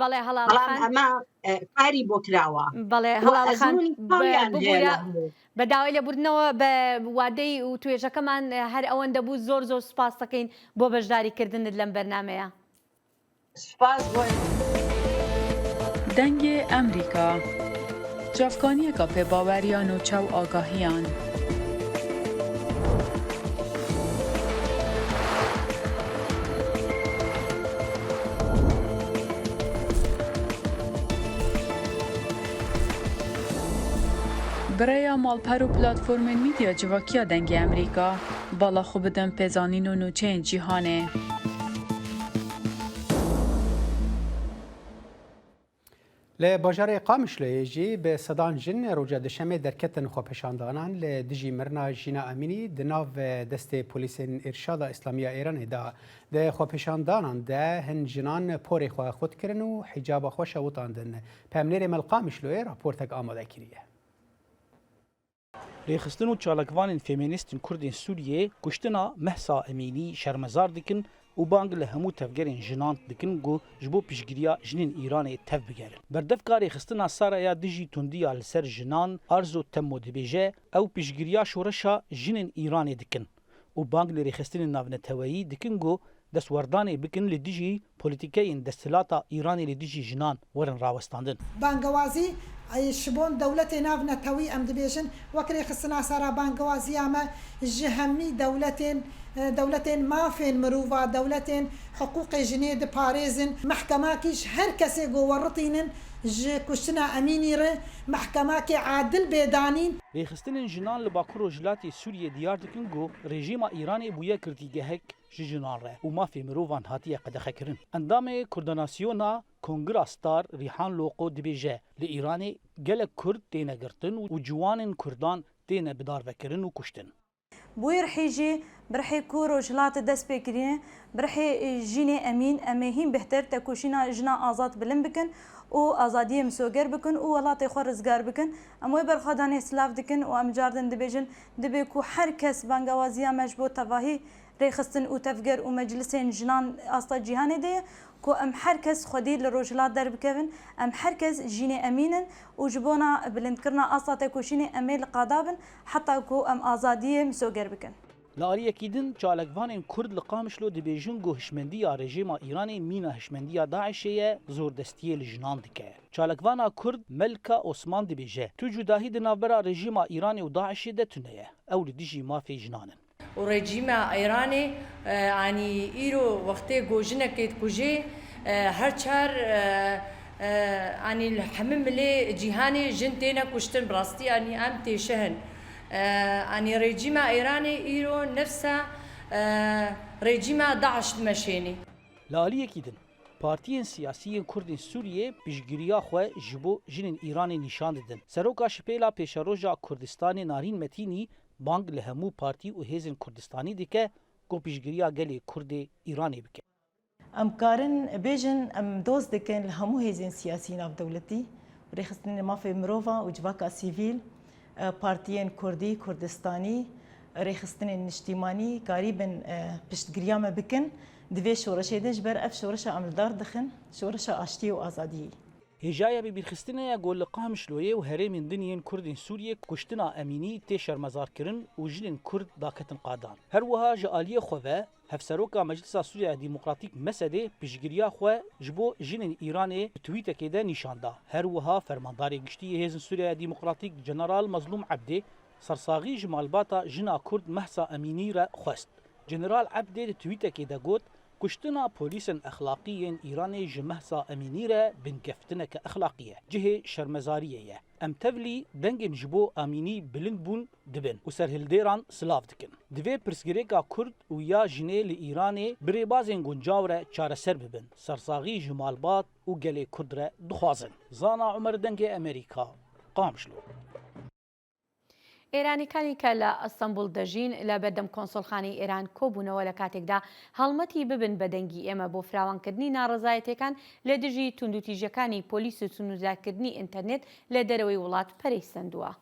بەڵێ، هەڵاڵ بەڵام خان. ئەمە، ئێ، کاری بۆ کراوە. بەڵێ، و هەڵاڵ خان، ئەزموونی ب-، خۆیان هەیە ببوورە لە هەموو. بە داوای لێبوردنەوە بە وادەی و توێژەکەمان هەر ئەوەندە بوو. زۆر زۆر سوپاس دەکەین بۆ بەشداریکردنت لەم بەرنامەیە. سپاس بۆ ئێوە. دەنگێ ئەمریکا. Çavkaniyeka pê baweriyan û çaw agahiyan. Bi rêya malper û platformên medya civakiya Dengê Emerîka, bala xwe bidin pêzanîn û nûçeyên cîhanê. Li bajarê Qamişloyê jî bi sedan jin roja Duşemê derketin xwepêşandanan li dijî mirina Jîna Emînî di nav destê polîsên Îrşada Îslamî ya Êranê de. Di xwepêşandanan de hin jinan porê xwe xurt kirin û hîcaba xwe şewitandin. Pemnêrê me li Qamişloyê raportek amade kiriye. Rêxistin û çalakvanên femînîst ên Kurd ên Sûriyê kuştina Mehsa Emînî şermezar dikin û bang li hemû tevgerên jinan dikin ku ji bo piştgiriya jinên Îranê tev bigerin. Berdevka rêxistina Sara ya dijî tundiya li ser jinan Arzo Temmo dibêje, ew piştgiriya şoreşa jinên Îranê dikin û bang li rêxistinên navneteweyî dikin ku destwerdanê bikin li dijî polîtîkeyên desthilata Îranê li dijî jinan werin rawestandin. Bangewazî, ey, ji bon dewletê navnetewî em dibêjin, wek rêxistina Sara bangewaziya me ji hemî dewletên, e, dewletên mafên mirova, dewletên hiqûqê jinê diparêzin. Mehkemakî ji her kesê ku weritînin ji kuştina Emînî re mehkemakê adil bê danîn. Rêxistinên jinan li Bakur Rojhilatê Sûriyê diyar dikin ku rejîma Îranê bûye girtîgehek ji jinan re û mafê mirovan hatiye qedexekirin. Endamê Koordînasyona Kongira Star Rîhan Loko dibêje, li Îranê gelek Kurd têne girtin û ciwanên Kurdan têne bidarvekirin û kuştin. Bûyî rihî jî bi rihê ku rojhilat dest pê kiriye, bi rihê, e, jînê emîn, em ê hîn bêhtir tekoşîna jina azad bilind bikin û azadiyê misoger bikin û welatê xwe rizgar bikin. Em wê berxwedanê silav dikin û em cardin dibêjin, dibê ku her kes bangewaziya me ji bo tevahî rêxistin û tevger û meclisên jinan asta cîhanê de ye, ku em her kes xwedî li rojhilat derbikevin, em her kes jînê emîn in û ji bona bilindkirina asta tekoşînê em ê li qada bin, heta ku em azadiyê misoger bikin. Li aliyekî din, çalakvanên Kurd li Qamişlo dibêjin ku hişmendiya rejîma Îranê mîna hişmendiya DAIŞê ye, zordestiyê li jinan dike. Çalakvana Kurd Melika Osman dibêje, tu cudahî di navbera rejîma Îranê û DAIŞê de tune ye. Ew li dijî mafê jinan in. Û rejîma Îranê, e, anî îro wextê ku jinekê dikujê, e, her çar, e, e, anî li hemî milê cîhanê jin têne kuştin, bi rastî anî em têşeh in. E, anî rejîma Îranê îro nefsa, e, rejîma DAIŞ dimeşênî. Li aliyekî din, Partiyên siyasî yên Kurd ên Sûriyê piştgiriya xwe ji bo jinên Îranê nîşan didin. Seroka Şipêla Pêşeroja Kurdistanê Narîn Metînî bang li hemû partî û hêzên Kurdistanî dike ku piştgiriya gelê Kurd ê Îranê bike. Em karin bêjin, em dost dikin li hemû hêzên siyasî navdewletî û rêxistinên mafê mirova û civaka sivîl, e, partiyên kurdî, kurdistanî, rêxistinên niştîmanî karîbin, e, piştgiriya me bikin. Di vê şoreşê de ji ber ev şoreşa em li dar dixin, şoreşa aştiyê û azadiyê. Hêjaya bibîrxistinê ye ku li Qamişloyê û herêmên din yên Kurd ên Sûriyê kuştina Emînî tê şermezarkirin û jinên Kurd daketin qadan. Her wiha ji aliyê xwe ve Hevseroka Meclisa Sûriya Demokratîk, mesedê, piştgiriya xwe ji bo jinên Îranê bi twîtekê de nîşan da. Her wiha Fermandarê Giştî yê Hêzên Sûriya Demokratîk General Mezlûm Ebdê sersaxî ji malbata jina Kurd Mehsa Emînî re xwest. General Ebdê di twîtekê de got, kuştina polîsên exlaqî yên Îranê ji Mehsa Emînî re bingeftineke exlaqî ye. Cihê şermezariyê ye. Em tevlî dengên ji bo Emînî bilind bûn dibin û serhildêran silav dikin. Divê pirsgirêka Kurd û ya jinê li Îranê bi rêbazên guncaw re çareser bibin. Sersaxî ji malbat û gelê Kurd re dixwazin. Zana Umer, Dengê Amerîka, Qamişlo. ئێرانیکانی کە لە ئەستەنبوڵ دەژین، لە بەردەم کۆنسوڵخانەی ئێران کۆبوونەوە، لە کاتێکدا هەڵمەتی ببن بە دەنگی ئێمە بۆ فراوانکردنی ناڕەزایەتیەکان لە دژی توندوتیژیەکانی پۆلیس و سنووردارکردنی ئینتەرنێت لە دەرەوەی وڵات پەرەی سەندووە.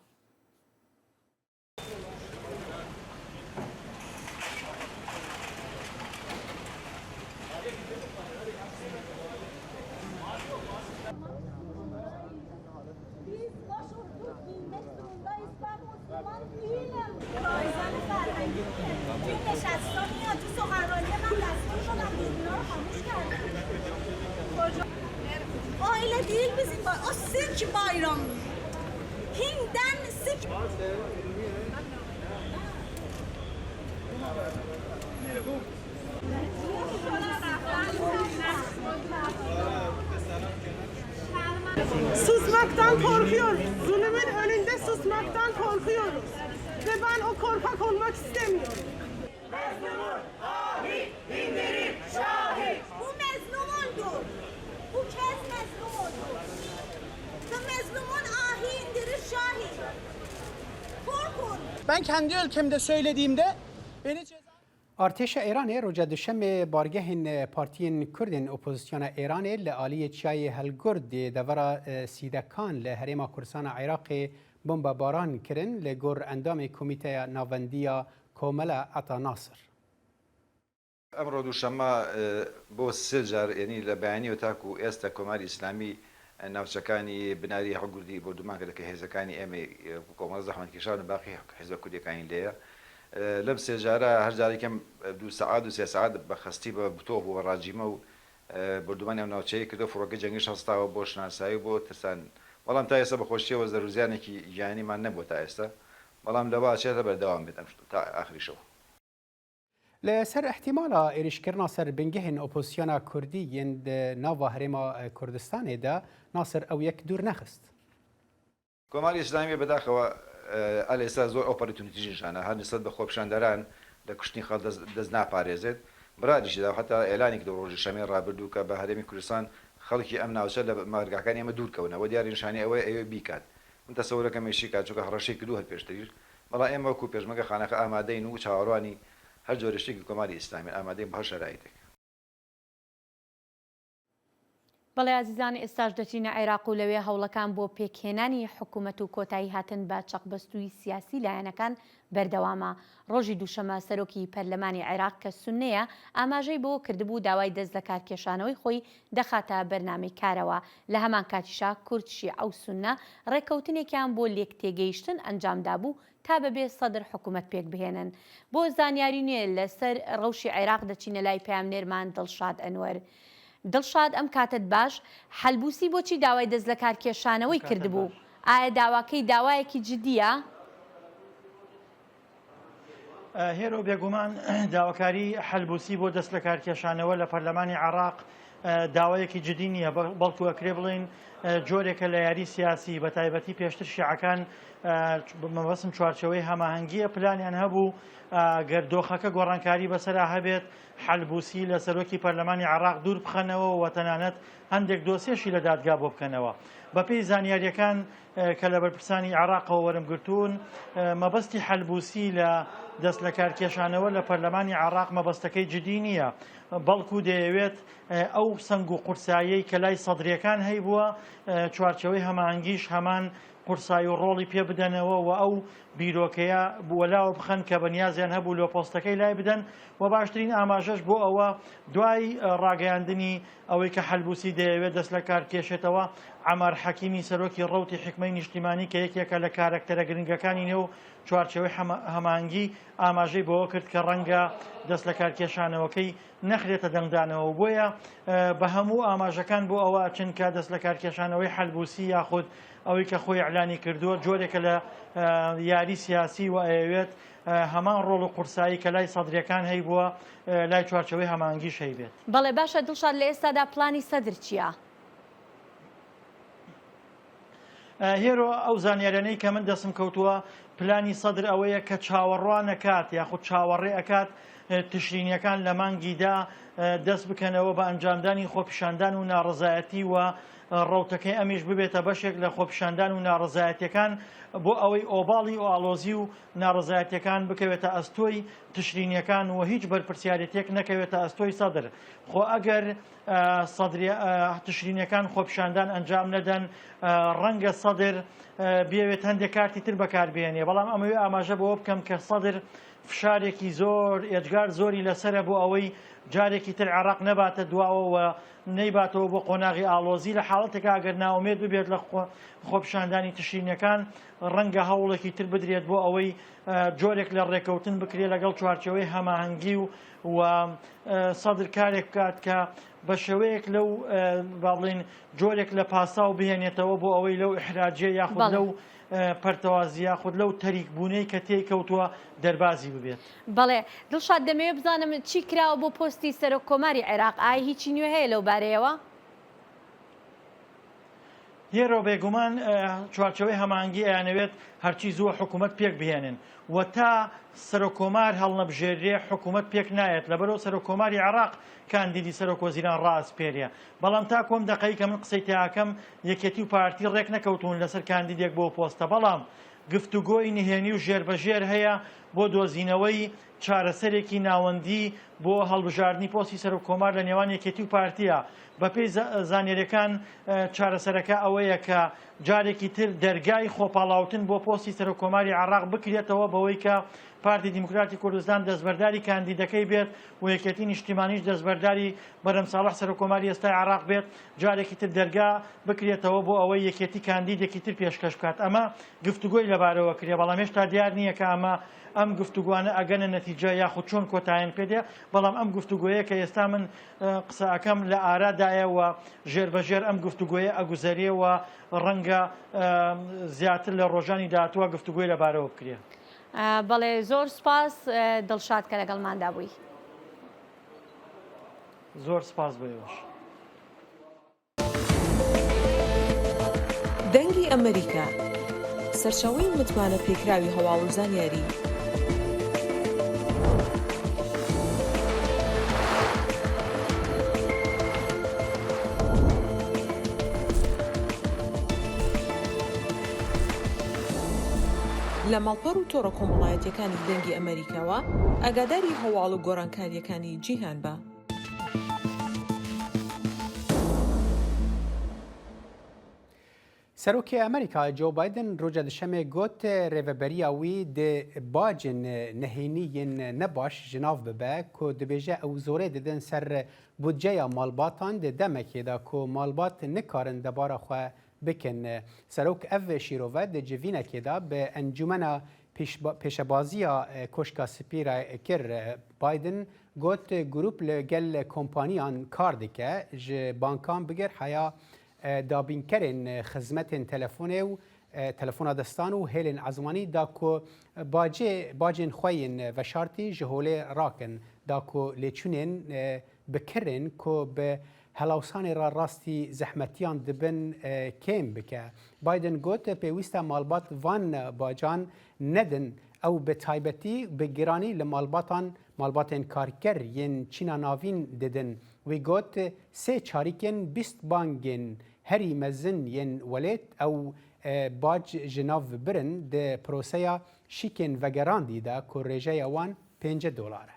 Biz başörtü giymek zorundayız. Ben Müslüman değilim. Raizen Ferhengi. Dün de şahsım ya, tu sokarlarına ben destek olan bir bina almış geldim. Koca- O öyle değil bizim bay-, o Sikh bayramı. Hinden Sikh. Susmaktan korkuyoruz. Zulümün önünde susmaktan korkuyoruz. Ve ben o korkak olmak istemiyorum. Mezlumun ahi indirir şahi. Bu mezlumundur. Bu kez mezlumundur. Bu mezlumun ahi indirir şahi. Korkun. Ben kendi ülkemde söylediğimde beni ceza Artêşa Îranê roja Duşemê bargehên partiyên Kurd ên opozisyona Îranê li aliyê çiyayê Helgurd di devera, e, Sîdekan li herêma Kurdistana Iraqê bombebaran kirin, li gor endamê Komîteya Navendî ya Komela Ata Nasir. ئەمڕۆ دووشەممە، ئە، بۆ سێ جار، یعنی لە بەیانیەوە تاکو ئێستا کۆماری ئیسلامی، ئە، ناوچەکانی بناری هەڵگوردی بۆردومان کردە کە هێزەکانی ئێمە، ئە، کۆمەڵە زەحمەتکێشان و باقی حیزبە کوردیەکانی لێیە. ئە، لەم سێ جارە هەر جارێکم، ئە، دوو سەعات و سێ سەعات بە خەستی بە بتۆپ و بە ڕاجیمە و، ئە، بۆردومانی ئەم ناوچەیە کردو، فڕۆکە جەنگیش هەستاوە بۆ شناسایی و بۆ ترسان. بەڵام تا ئێستا بە خۆشیەوە زەرورزیانێکی گیانیمان نەبووە تا ئێستا. بەڵام لەوە ئاچێتە بەردەوام بێت ئەم شت تا ئاخری شەو. Li ser ihtimala êrîşkirina ser bingehên opozisyona kurdî yên di nava Herêma Kurdistanê de, Nasir ew yek dûr nexist. کۆماری ئیسلامی بەداخەوە، ئە، ئەلێسا زۆر ئەو پەڕی تونتیژی نیشانە، هەر نسبەت بە خۆپیشاندەران لە کوشتنی خەڵک دەست، دەست ناپارێزێت. بڕادیشی دا، حتا ئێلانێک لە ڕۆژی شەمەی ڕابردوو کە بە هەرێمی کوردستان خەڵکی ئەم ناوچە لە مەرگەکانی ئێمە دوور کەونە، وە دیارە نیشانەی ئەوەیە ئەوێ بیکات. من تەسەورەکەم ئێشی کات، چونکە هەڕەشەی کردو هەر پێشتریش. بەڵام ئێمە وەکو پێشمەرگە خانەقە ئامادەین و چاوەڕوانی هەر جۆرە شتێکی کۆماری ئیسلامی ئامادەین بە هەر شەرایتێک. بەڵێ ئازیزان، ئێستاش دەچینە عێراق و لەوێ هەوڵەکان بۆ پێکهێنانی حکوومەت و کۆتایی هاتن بە چەقبەستووی سیاسی لایەنەکان بەردەوامە. ڕۆژی دووشەمە سەرۆکی پەرلەمانی عێراق کە سوننەیە، ئاماژەی بۆ کردبوو داوای دەست لە کارکێشانەوەی خۆی دەخاتە بەرنامەی کارەوە. لە هەمان کاتیشا کورد، شیعە و سوننە ڕێکەوتنێکیان بۆ لێک تێگەیشتن ئەنجام دابوو تا بەبێ سەدر حکوومەت پێک بهێنن. بۆ زانیاری نوێ لەسەر ڕەوشی عێراق دەچینە لای پەیامنێرمان دڵشاد ئەنوەر. دڵشاد، ئەم کاتت باش. حەلبوسی بۆچی داوای دەست لە کارکێشانەوەی کردبوو؟ ئایا داواکەی داوایەکی جدیە؟ هێرۆ، بێگومان داواکاری حەلبوسی بۆ دەست لە کارکێشانەوە لە پەرلەمانی عێراق، ئە، داوایەکی جدی نییە، بە-، بەڵکو ئەکرێ بڵێن، ئە، جۆرێکە لە یاری سیاسی، بە تایبەتی پێشتر شیعەکان، ئە، چ-، بە مەبەستم چوارچێوەی هەماهەنگیە، پلانیان هەبوو، ئە، گەر دۆخەکە گۆڕانکاری بەسەرا هەبێت، حەلبوسی لە سەرۆکی پەرلەمانی عێراق دوور بخەنەوە و تەنانەت هەندێک دۆسیەشی لە دادگا بۆ بکەنەوە. بە پێی زانیاریەکان، ئە، کە لە بەرپرسانی عێراقەوە وەرم گرتوون، ئە، مەبەستی حەلبوسی لە دەست لە کارکێشانەوە لە پەرلەمانی عێراق مەبەستەکەی جدی نییە، بەڵکو دەیەوێت، ئە، ئەو سەنگ و قورساییەی کە لای سەدریەکان هەیبووە، ئە، چوارچێوەی هەماهەنگیش هەمان قورسایی و ڕۆڵی پێ بدەنەوە و ئەو بیرۆکەیە وەلاوە بخەن کە بە نیازیان هەبوو لۆ پۆستەکەی لای بدەن. و باشترین ئاماژەش بۆ ئەوە، دوای، ئە، ڕاگەیاندنی ئەوەی کە حەلبوسی دەیەوێت دەست لە کار کێشێتەوە، عەمار حەکیمی سەرۆکی ڕەوتی حکمەی نیشتیمانی کە یەکێکە لە کارەکتەرە گرنگەکانی نێو چوارچێوەی هەمە-، هەمانگی ئاماژەی بەوە کرد کە ڕەنگە دەست لە کارکێشانەوەکەی نەخرێتە دەنگدانەوە و بۆیە، ئە، بە هەموو ئاماژەکان بۆ ئەوە ئەچن کە دەست لە کارکێشانەوەی حەلبوسی یاخود ئەوەی کە خۆی ئیعلانی کردووە جۆرێکە لە، ئە، یاری سیاسی و ئەیەوێت، ئە، هەمان ڕۆڵ و قورسایی کە لای سەدریەکان هەیبووە، ئە، لای چوارچێوەی هەمانگیش هەیبێت. بەڵێ، باشە دڵشاد، لە ئێستادا پلانی سەدر چییە؟ ئە، هێرۆ، ئەو زانیاریانەی کە من دەستم کەوتووە، پلانی سەدر ئەوەیە کە چاوەڕوان ئەکات یاخود چاوەڕێ ئەکات، ئە، تشرینیەکان لە مانگی دا، ئە، دەست بکەنەوە بە ئەنجامدانی خۆپیشاندان و ناڕەزایەتی و، ئە، ڕەوتەکەی ئەمیش ببێتە بەشێک لە خۆپیشاندان و ناڕەزایەتیەکان بۆ ئەوەی ئۆباڵی و ئاڵۆزی و ناڕەزایەتیەکان بکەوێتە ئەستۆی تشرینیەکان و هیچ بەرپرسیارەتێک نەکەوێتە ئەستۆی سەدر. خۆ ئەگەر، ئە، سەدری-، ئە، تشرینیەکان خۆپیشاندان ئەنجام نەدەن، ئە، ڕەنگە سەدر، ئە، بیەوێت هەندێک کارتی تر بەکاربهێنێ. بەڵام ئەمەوێ ئاماژە بەوە بکەم کە سەدر فشارێکی زۆر، ئێجگار زۆری لەسرە بۆ ئەوەی جارێکی تر عێراق نەباتە دواوە و نەیباتەوە بۆ قۆناغی ئاڵۆزی، لە حاڵەتێکە ئەگەر ناومێد ببێت لە خۆ-، خۆپیشاندانی تشرینیەکان، ڕەنگە هەوڵێکی تر بدرێت بۆ ئەوەی، ئە، جۆرێک لە ڕێکەوتن بکرێت لەگەڵ چوارچێوەی هەماهەنگی و، و، ئە، سەدر کارێک بکات کە بە شێوەیەک لەو، ئە، با بڵێن جۆرێک لە پاساو بهێنێتەوە بۆ ئەوەی لەو ئیحراجیە یاخود بەڵێ. لەو، ئە، پەرتەوازی یاخود لەو تەریکبوونەی کە تێی کەوتووە دەربازی ببێت. بەڵێ. دڵشاد، دەمەوێت بزانم چی کراوە بۆ پۆستی سەرۆک کۆماری عێراق؟ ئای هیچی نوێ هەیە لەو بارەیەوە؟ هێرۆ، بێگومان، ئە، چوارچێوەی هەماهەنگی ئەیانەوێت هەرچی زووە حکوومەت پێک بهێنن و تا سەرۆکۆمار هەڵنەبژێررێ حکوومەت پێک نایەت، لەبەرەوە سەرۆکۆماری عێراق کاندیدی سەرۆک وەزیران ڕاسپێرێ. بەڵام تا کۆم دەقەی کە من قسەی تیاکەم، یەکێتی و پارتی ڕێک نەکەوتون لەسەر کاندیدێک بۆ پۆستە. بەڵام گفتوگۆی نهێنی و ژێربەژێر هەیە بۆ دۆزینەوەی چارەسەرێکی ناوەندی بۆ هەڵبژاردنی پۆستی سەرۆک کۆمار لە نێوان یەکێتی و پارتیە. بە پێی زا-، زانیاریەکان، ئە، چارەسەرەکە ئەوەیە کە جارێکی تر دەرگای خۆپاڵاوتن بۆ پۆستی سەرۆک کۆماری عێراق بکرێتەوە بەوەی کە پارتی دیموکراتی کوردستان دەستبەرداری کاندیدەکەی بێت و یەکێتی نیشتیمانیش دەستبەرداری بەرەم ساڵح سەرۆک کۆماری ئێستای عێراق بێت، جارێکی تر دەرگا بکرێتەوە بۆ ئەوەی یەکێتی کاندیدێکی تر پێشکەش بکات. ئەمە گفتوگۆی لەبارەوە کرێ، بەڵام هێشتا دیار نییە کە ئەمە، ئەم گفتوگوانە ئەگەنە نەتیجە یاخود چۆن کۆتاییان پێ دێ. بەڵام ئەم گفتوگۆیە کە ئێستا من، ئە، قسە ئەکەم لە ئارادایە و ژێربەژێر ئەم گفتوگۆیە ئەگوزەرێ و ڕەنگە، ئە، زیاتر لە ڕۆژانی داهاتووە گفتوگۆی لەبارەوە بکرێ. ئە، بەڵێ، زۆر سپاس، ئە، دڵشاد کە لەگەڵماندا بووی. زۆر سپاس بۆ ئێوەش. دەنگی ئەمریکا، سەرچاوەی متمانە پێکراوی هەواڵ و زانیاری. لە ماڵپەڕ و تۆڕە کۆمەڵایەتیەکانی دەنگی ئەمریکاوە ئاگاداری هەواڵ و گۆڕانکاریەکانی جیهان بە. Serokê Amerîka Joe Biden roja Dişemê got, rêveberiya wî di bacên nehênî yên ne baş ji nav bibe, ku dibêje ew zorê didin ser budceya malbatan di demekê de ku malbat nikarin debara xwe bikin. Serok ev şîrove di civînekê de bi Encûmena Pêşba-, Pêşebaziya, e, Koşka Spî re kir. Biden got, grûp li gel kompaniyan kar dike, ji bankan bigir heya, e, dabînkerên, e, xizmetên telefonê û, e, telefona destan û hêlên ezmanî da ku bacê, bacên xwe yên veşartî ji holê rakin, da ku lêçûnên, e, bi kirên ku bi helawsanê re rastî zehmetiyan dibin, e, kêm bike. Biden got, pêwîst e malbat van bacan nedin, ew bi taybetî bi giranî li malbatan malbatên karker yên Çîna Navîn didin. Wî got, sê çarîkên bîst bangên herî mezin yên welêt ew, e, bac ji nav birin di proseya şîkên vegerandî de ku rêjeya wan pêncî dolar e.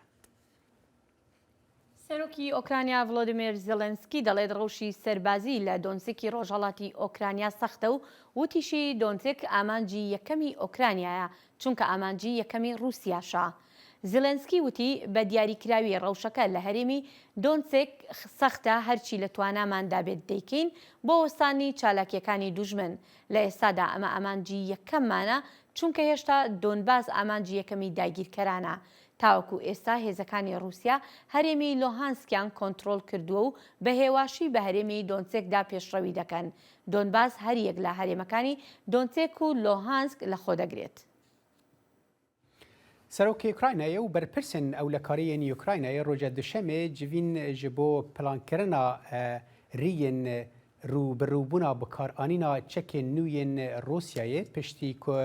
Serokî Okrayna Volodymyr Zelensky dەڵێت ڕەوشی سەربازی لە دۆنسکی ڕۆژهەڵاتی ئۆکرانیا سەختە و وتیشی دۆنسک ئامانجی یەکەمی ئۆکرانیایە، چونکە ئامانجی یەکەمی رووسیاشە. زیلێنسکی وتی، بە دیاریکراوی ڕەوشەکە لە هەرێمی دۆنسک سەختە، هەرچی لە تواناماندا بێت دەیکەین بۆ وەستانی چالاکیەکانی دوژمن. لە ئێستادا ئەمە ئامانجی یەکەممانە، چونکە هێشتا دۆنباس ئامانجی یەکەمی داگیرکەرانە. تاوەکو ئێستا هێزەکانی رووسیا هەرێمی لۆهانسکیان کۆنترۆل کردووە و بە هێواشی بە هەرێمی دۆنسێکدا پێشڕەوی دەکەن. دۆنباس هەر یەک لە هەرێمەکانی دۆنسێک و لۆهانسک لەخۆ دەگرێت. Serokê Ukraynayê û berpirsên ewlekarî yên Ukraynayê roja Duşemê civîn ji bo plankirina, e, riyên rûbirûbûna bikaranîna çekên nû yên Rûsyayê piştî ku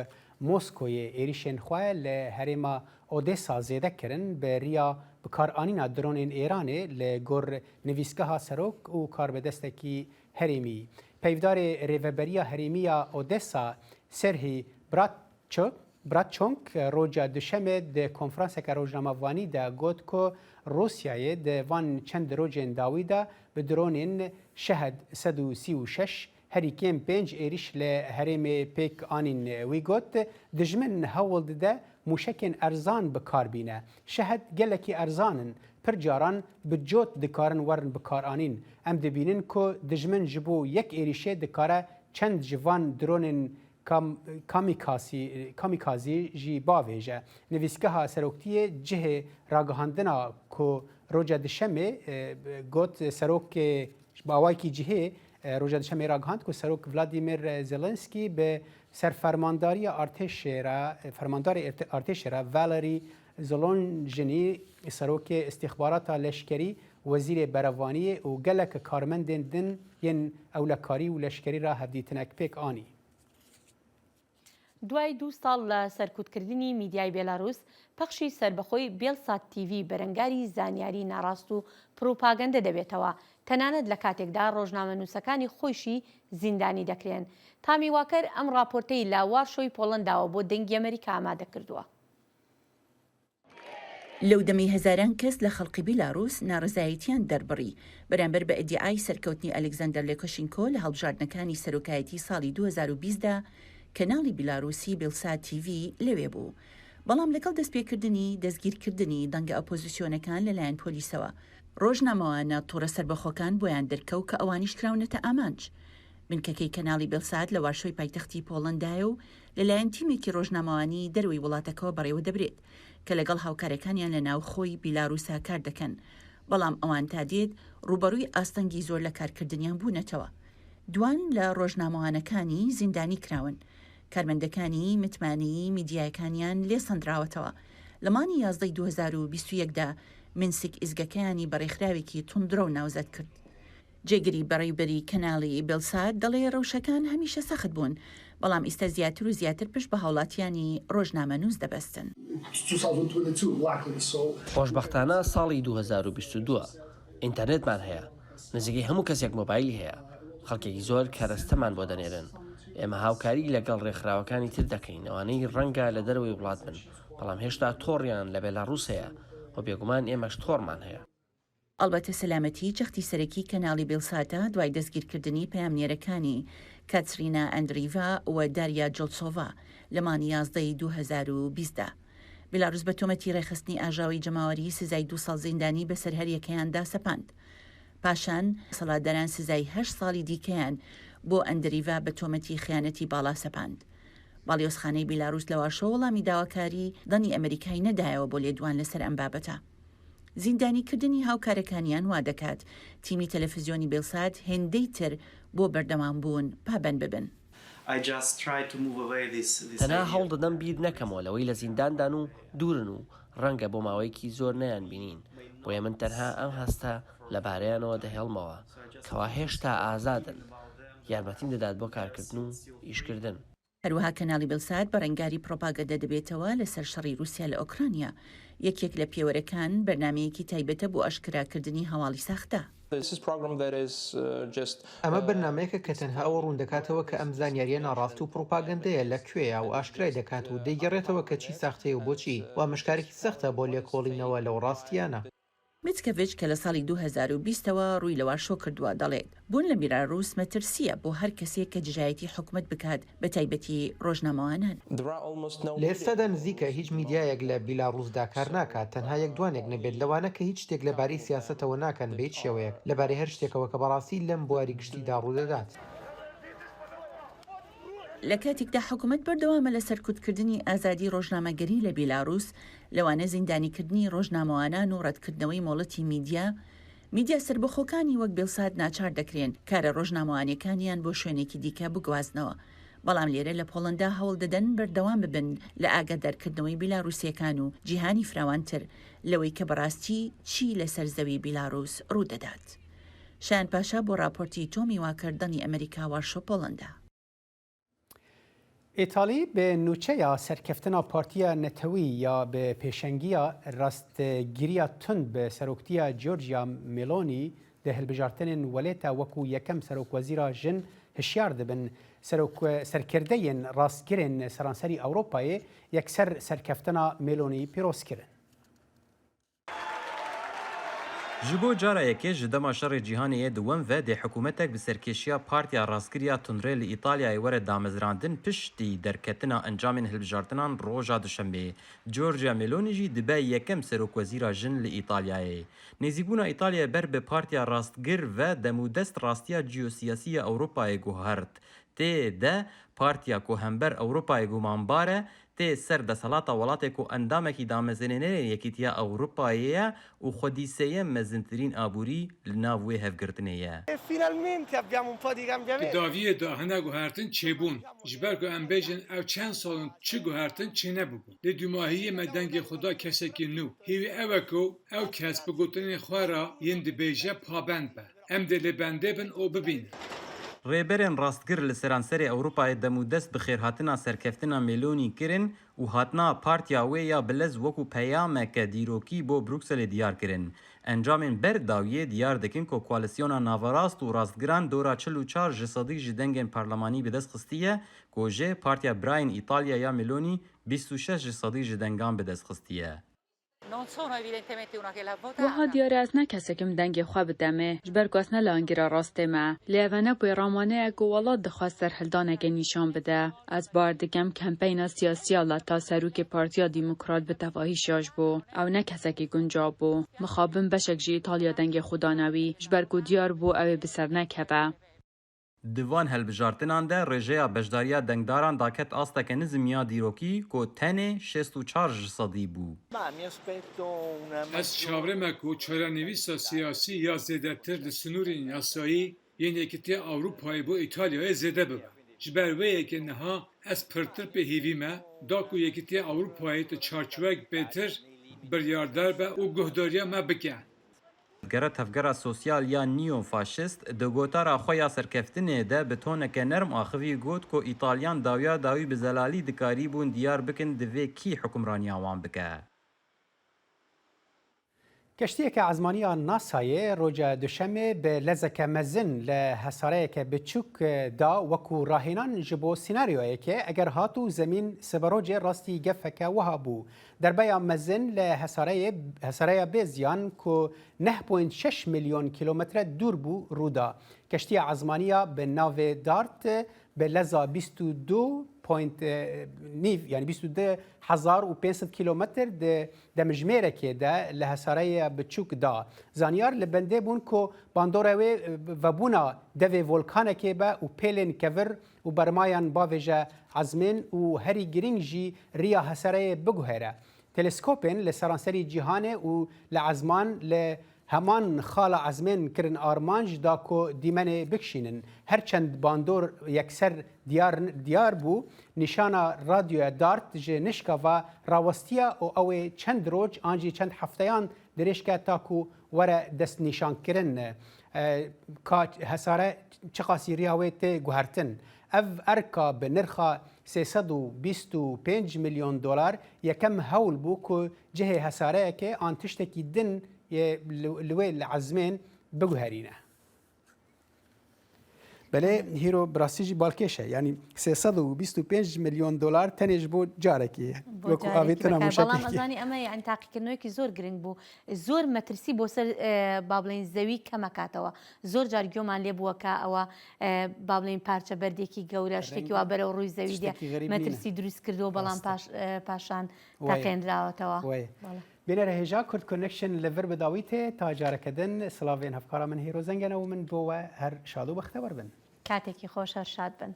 Moskoyê êrîşên xwe li herêma Odesa zêde kirin, bi riya bikaranîna dronên Êranê li gor nivîsgeha serok û karbidestekî herêmî. Peyvdarê Rêveberiya Herêmî ya Odesa Serhî Bratço-, Bratçonk roja Duşemê di konferanseke rojnamevanî de got ku Rûsyayê di van çend rojên dawî de bi dronên Şehed sed û sî û şeş herî kêm pênc êrîş li herêmê pêk anîn. Wî got, dijmin hewl dide mûşekên erzan bi kar bîne. Şehed gelekî erzan in, pir caran bi cot dikarin werin bikaranîn. Em dibînin ku dijmin ji bo yek êrîşê dikare çend ji van dronên kam-, kamîkasî-, kamîkazî jî bavêje. Nivîsgeha Seroktiyê cihê ragihandina ku roja Dişemê, e, got serokê, bi awayekî cihê, e, roja Dişemê ragihand ku serok Vladimir Zelensky bi serfermandariya artêşê re, fermandarê erte-, artêşê re Valery Zelonjinî, serokê îstîxbarata leşkerî, wezîrê berevaniyê û gelek karmendên din yên ewlekarî û leşkerî re hevdîtinek pêk anî. دوای دوو ساڵ لە سەرکوتکردنی میدیای بێلاروس، پەخشی سەربەخۆی بێلسات تیڤی بەرەنگاری زانیاری ناڕاست و پروپاگەندە دەبێتەوە، تەنانەت لە کاتێکدا ڕۆژنامەنووسەکانی خۆیشی زیندانی دەکرێن. تامی واکەر ئەم ڕاپۆرتەی لە وارشۆی پۆڵەنداوە بۆ دەنگی ئەمریکا ئامادە کردووە. لەو دەمەی هەزاران کەس لە خەڵقی بیلاروس ناڕەزایەتیان دەربڕی بەرامبەر بە ئەدیعای سەرکەوتنی ئەلکسەندەر لێکۆشینکۆ لە هەڵبژاردنەکانی سەرۆکایەتی ساڵی دوو هەزار و بیست دا، کەناڵی بیلاروسی بیلسات تیڤی لەوێ بوو. بەڵام لەگەڵ دەستپێکردنی دەستگیرکردنی دەنگە ئۆپۆزیسیۆنەکان لەلایەن پۆلیسەوە، ڕۆژنامەوانە توڕە سەربەخۆکان بۆیان دەرکەوت کە ئەوانیش کراونەتە ئامانج. بنکەکەی کەناڵی بیلسات لە وارشۆی پایتەختی پۆڵەندایە و لەلایەن تیمێکی ڕۆژنامەوانی دەروی وڵاتەکەوە بەڕێوە دەبرێت کە لەگەڵ هاوکارەکانیان لە ناوخۆی بیلاروسا کار دەکەن، بەڵام ئەوان تا دێت ڕوبەڕووی ئاستەنگی زۆر لە کارکردنیان بوونەتەوە. دوان لە ڕۆژنامەوانەکانی زیندانی کراون. کارمەندەکانی متمانەیی میدیایەکانیان لێ سەندراوەتەوە. لە مانی یازدەی دوو هەزار و بیست و یەک دا، منسک ئیزگەکەیانی بە ڕێکخراوێکی توندڕەو ناوزەد کرد. جێگری بەڕێوبەری کەناڵی بیلسات دەڵێ ڕەوشەکان هەمیشە سەخت بوون، بەڵام ئیستا زیاتر و زیاتر پشت بە هاوڵاتیانی ڕۆژنامەنووس دەبەستن. خۆشبەختانە ساڵی دوو هەزار و بیست و دوو ئینتەرنێتمان هەیە، نزیکەی هەموو کەسێک مۆبایلی هەیە، خەڵکێکی زۆر کەرەستەمان بۆ دەنێرن. ئێمە هاوکاری لەگەڵ ڕێکخراوەکانی تر دەکەین، ئەوانەی ڕەنگە لە دەرەوەی وڵات بن، بەڵام هێشتا تۆڕیان لە بێلاڕووس هەیە و بێگومان ئێمەش تۆڕمان هەیە. ئەلبەتە سەلامەتی جەختی سەرەکی کەناڵی بیلساتە دوای دەستگیرکردنی پەیامنێرەکانی کاترینا ئەندریڤا و داریا جلسۆڤا لە مانی یازدەی دوو هەزار و بیست دا. بیلاروس بە تۆمەتی ڕێخستنی ئاژاوەی جەماوەری سزای دوو ساڵ زیندانی بەسەر هەریەکەیاندا سەپاند. پاشان سەڵاتداران سزای هەشت ساڵی دیکەیان بۆ ئەندریڤا بە تۆمەتی خیانەتی باڵا سەپاند. باڵیۆزخانەی بیلاروس لە واشۆ وەڵامی داواکاری دەنی ئەمریکای نەدایەوە بۆ لێدوان لەسەر ئەم بابەتە. زیندانیکردنی هاوکارەکانیان وا دەکات تیمی تەلەفزیۆنی بیلسات هێندەی تر بۆ بەردەوام بوون پابەند ببن. I just try to move away this, this تەنها idea. هەوڵ دەدەم بیر نەکەمەوە لەوەی لە زینداندان و دوورن و ڕەنگە بۆ ماوەیەکی زۆر نەیان بینین، بۆیە من تەنها ئەم هەستە لەبارەیانەوە دەهێڵمەوە کەوا هێشتا ئازادن، یارمەتیم دەدات بۆ کارکردن و ئیشکردن. هەروەها کەناڵی بلسات بەرەنگاری پرۆپاگەندە دەبێتەوە لەسەر شەڕی رووسیا لە ئۆکرانیا. یەکێک لە پێوەرەکان بەرنامەیەکی تایبەتە بۆ ئاشکراکردنی هەواڵی ساختە. ئەمە بەرنامەیەکە کە تەنها ئەوە ڕوون دەکاتەوە کە ئەم زانیاریە ناڕاست و پرۆپاگەندەیە لە کوێیە و ئاشکرای دەکات و دەیگەڕێتەوە کە چی ساختەیە و بۆچی. و ئەمەش کارێکی سەختە بۆ لێکۆڵینەوە لەو ڕاستیانە. میتکەڤچ کە لە ساڵی دوو هەزار و بیست ەوە ڕووی لە وارشۆ کردووە، دەڵێت، بوون لە بیلارووس مەترسیە بۆ هەر کەسێک کە دژایەتی حکومەت بکات، بە تایبەتی ڕۆژنامەوانان. لە ئێستادا نزیکە هیچ میدیایەک لە بیلاڕووسدا کار ناکات، تەنها یەک دوانێک نەبێت، لەوانە کە هیچ شتێک لەبارەی سیاسەتەوە ناکەن بە هیچ شێوەیەک، لەبارەی هەر شتێکەوە کە بەڕاستی لەم بواری گشتیدا ڕوودەدات. لە کاتێکدا حکومەت بەردەوامە لە سەرکوتکردنی ئازادی ڕۆژنامەگەری لە بیلارووس، لەوانە زیندانیکردنی ڕۆژنامەوانان و ڕەتکردنەوەی مۆڵەتی میدیا، میدیا سەربەخۆکانی وەک بێلسات ناچار دەکرێن کارە ڕۆژنامەوانیەکانیان بۆ شوێنێکی دیکە بگوازنەوە. بەڵام لێرە لە پۆڵەندا هەوڵ دەدەن بەردەوام ببن لە ئاگادارکردنەوەی بیلاروسیەکان و جیهانی فراوانتر لەوەی کە بەڕاستی چی لەسەر زەوی بیلاروس ڕوو دەدات. شایان پاشا بۆ راپۆرتی تۆمی واکەر، دەنگی ئەمریکا، وارشۆ، پۆڵەندا. ئیتالی bi nûçeya serkeftina Partiya Netewî ya bi pêşengiya rastgiriya tund bi seroktiya Giorgia Meloni di hilbijartinên welêt de wekû yekem serokwezîra jin hişyar dibin. Serok-, serkirdeyên rastgirên seranserî Ewropayê yekser serkeftina Meloni pîroz kirin. Ji bo cara yekê ji dema şerê cîhanê yê duwem ve dê hikûmetek bi serkêşiya Partiya Rastgir ya Tundrê li Îtalyayê were damezrandin, piştî derketina encamên hilbijartinan roja Duşemê. Giorgia Meloni jî dibe yekem serokwezîra jin li Îtalyayê. Nêzîkbûna Îtalyayê ber bi Partiya Rastgir ve demûdest rastiya ciyosiyasî ya Ewropayê guhert. Tê de partiya ku hember Ewropayê gumanbar e, tê ser desthilata welatê ku endamekî damezrênerên Yekîtiya Ewropayê ye û xwedî sêyem mezintirîn aborî li nav wê hevgirtinê ye. E finalmente abbiamo un po' di cambiamenti. Di dawiyê de hinek guhertin çêbûn. Ji ber ku em bêjin ew çend sal in çi guhertin çênebûbûn. Lê dûmahiyê me dengê xwe da kesekî nû. Hêvî ew e ku ew kes bi gotinên xwe re yên dibêje pabend be. Em dê lê bendê bin û bibînin. Rêberên rastgir li seranserê Ewropayê demûdest bi xêrhatina serkeftina Meloni kirin û hatina partiya wê ya bilez wekû peyameke dîrokî bo Brukselê diyar kirin. Encamên ber dawiyê diyar dikin ku koalîsyona naverast û rastgiran dora çil û çar ji sedî ji dengên parlemanî bi dest xistiye, ku jê partiya birayên Îtalya ya Meloni bîst û şeş ji sedî ji dengan bi dest xistiye. Non sono evidentemente una che l'ha votata. Wiha diyar e ez ne kesek im dengê xwe bidemê, ji ber ku ez ne li angîra rastê me. Lê ev e ne pêramaneyek ku welat dixwest serhildanekê nîşan bide. Ez bar dikim kempeyna siyasî ya leta serokê Partiya Demokrat bi tevahî şaş bû. Ew ne kesekî guncav bû. Mixabin beşek ji Îtalya dengê xwe dane wî, ji ber ku diyar bû ew ê bi ser nekeve. Di van hilbijartinan de rêjeya beşdariya dengdaran daket asteke nizim ya dîrokî ku tenê şêst û çar ji sedî bû. Ez çavrê me ku çarenivîsa siyasî ya zêdetir li sinûrên yasayî yên Yekîtiya Ewropayê bo Îtalyayê zêde bibe. Ji ber wê yekê niha ez pirtir pê hêvî me da ku Yekîtiya Ewropayê di çarçovek bêtir biryardar be û guhdariya me bike. Tevgera, tevgera sosyal ya neo-faşist di gotara xwe ya serkeftinê de bi toneke nerm axivî got ku Îtalyan dawiya dawî bi zelalî dikarîbûn diyar bikin divê kî hukimraniya wan bike. Keştiyeke ezmanî ya NASAyê roja Duşemê bi lezeke mezin li hesareyeke biçûk da wekû rahênan ji bo senaryoyeke eger hat û zemîn siberojê rastî gefeke wiha bû. Derbeya mezin li hesareyê, hesareya bê ziyan ku neh point şeş milyon kîlometre dûr bû, rû da. Keştiya ezmanî ya bi navê DART bi leza bîst û du point nîv, yani bîst û du hezar û pênc sed kîlometr di demjimêrekê de li hesareya biçûk da. Zanyar li bendê bûn ku bandora wê vebûna devê volkanekê be û pêlên kevir û bermayan bavêje ezmên û herî girîng jî riya hesereyê biguhere. Teleskopên li seranserî cîhanê û li ezman li heman xala ezmên kirin armanc da ku dîmenê bikişînin. Her çend bandor yekser diyar, diyar bû, nîşana radyoya DART ji nişka ve rawestiya û ew ê çend roj an jî çend hefteyan dirêj ke ta ku were destnîşankirin, e, ka hesare çiqasî riya wê tê guhertin. Ev erka bi nirxa sê sed û bîst û pênc milyon dolar yekem hewl bû ku cihê hesareyekê an tiştekî din yê li, li wê li ezmên biguherîne. Belê hîro bi rastî jî balkêş e. Yanî sê sed û bîst û pênc milyon dolar tenê ji bo carekê ye. Bo Wekû carekê avêtina bikar. Belav mûşekekê. Ezanî ئەمە یعنی تاقیکردنەوەیەکی زۆر گرنگ بوو. زۆر مەترسی بۆ سەر با بڵێن زەوی کەمەکاتەوە. زۆر جار گوێمان لێ بووە کە ئەوە با بڵێن پارچە بەردێکی گەورە شتێکی وا بەرەو ڕووی زەوی دێ مەترسی دروست کردو بەڵام پاش پاشان تەقێنراوەتەوە. Bênere hêja Kurd Connection li vir bi dawî tê, ta careke din silavên hevkara min Hêro Zengene û min bo we her şad û bextewer bin. کاتێکی خۆش هەر شاد بن.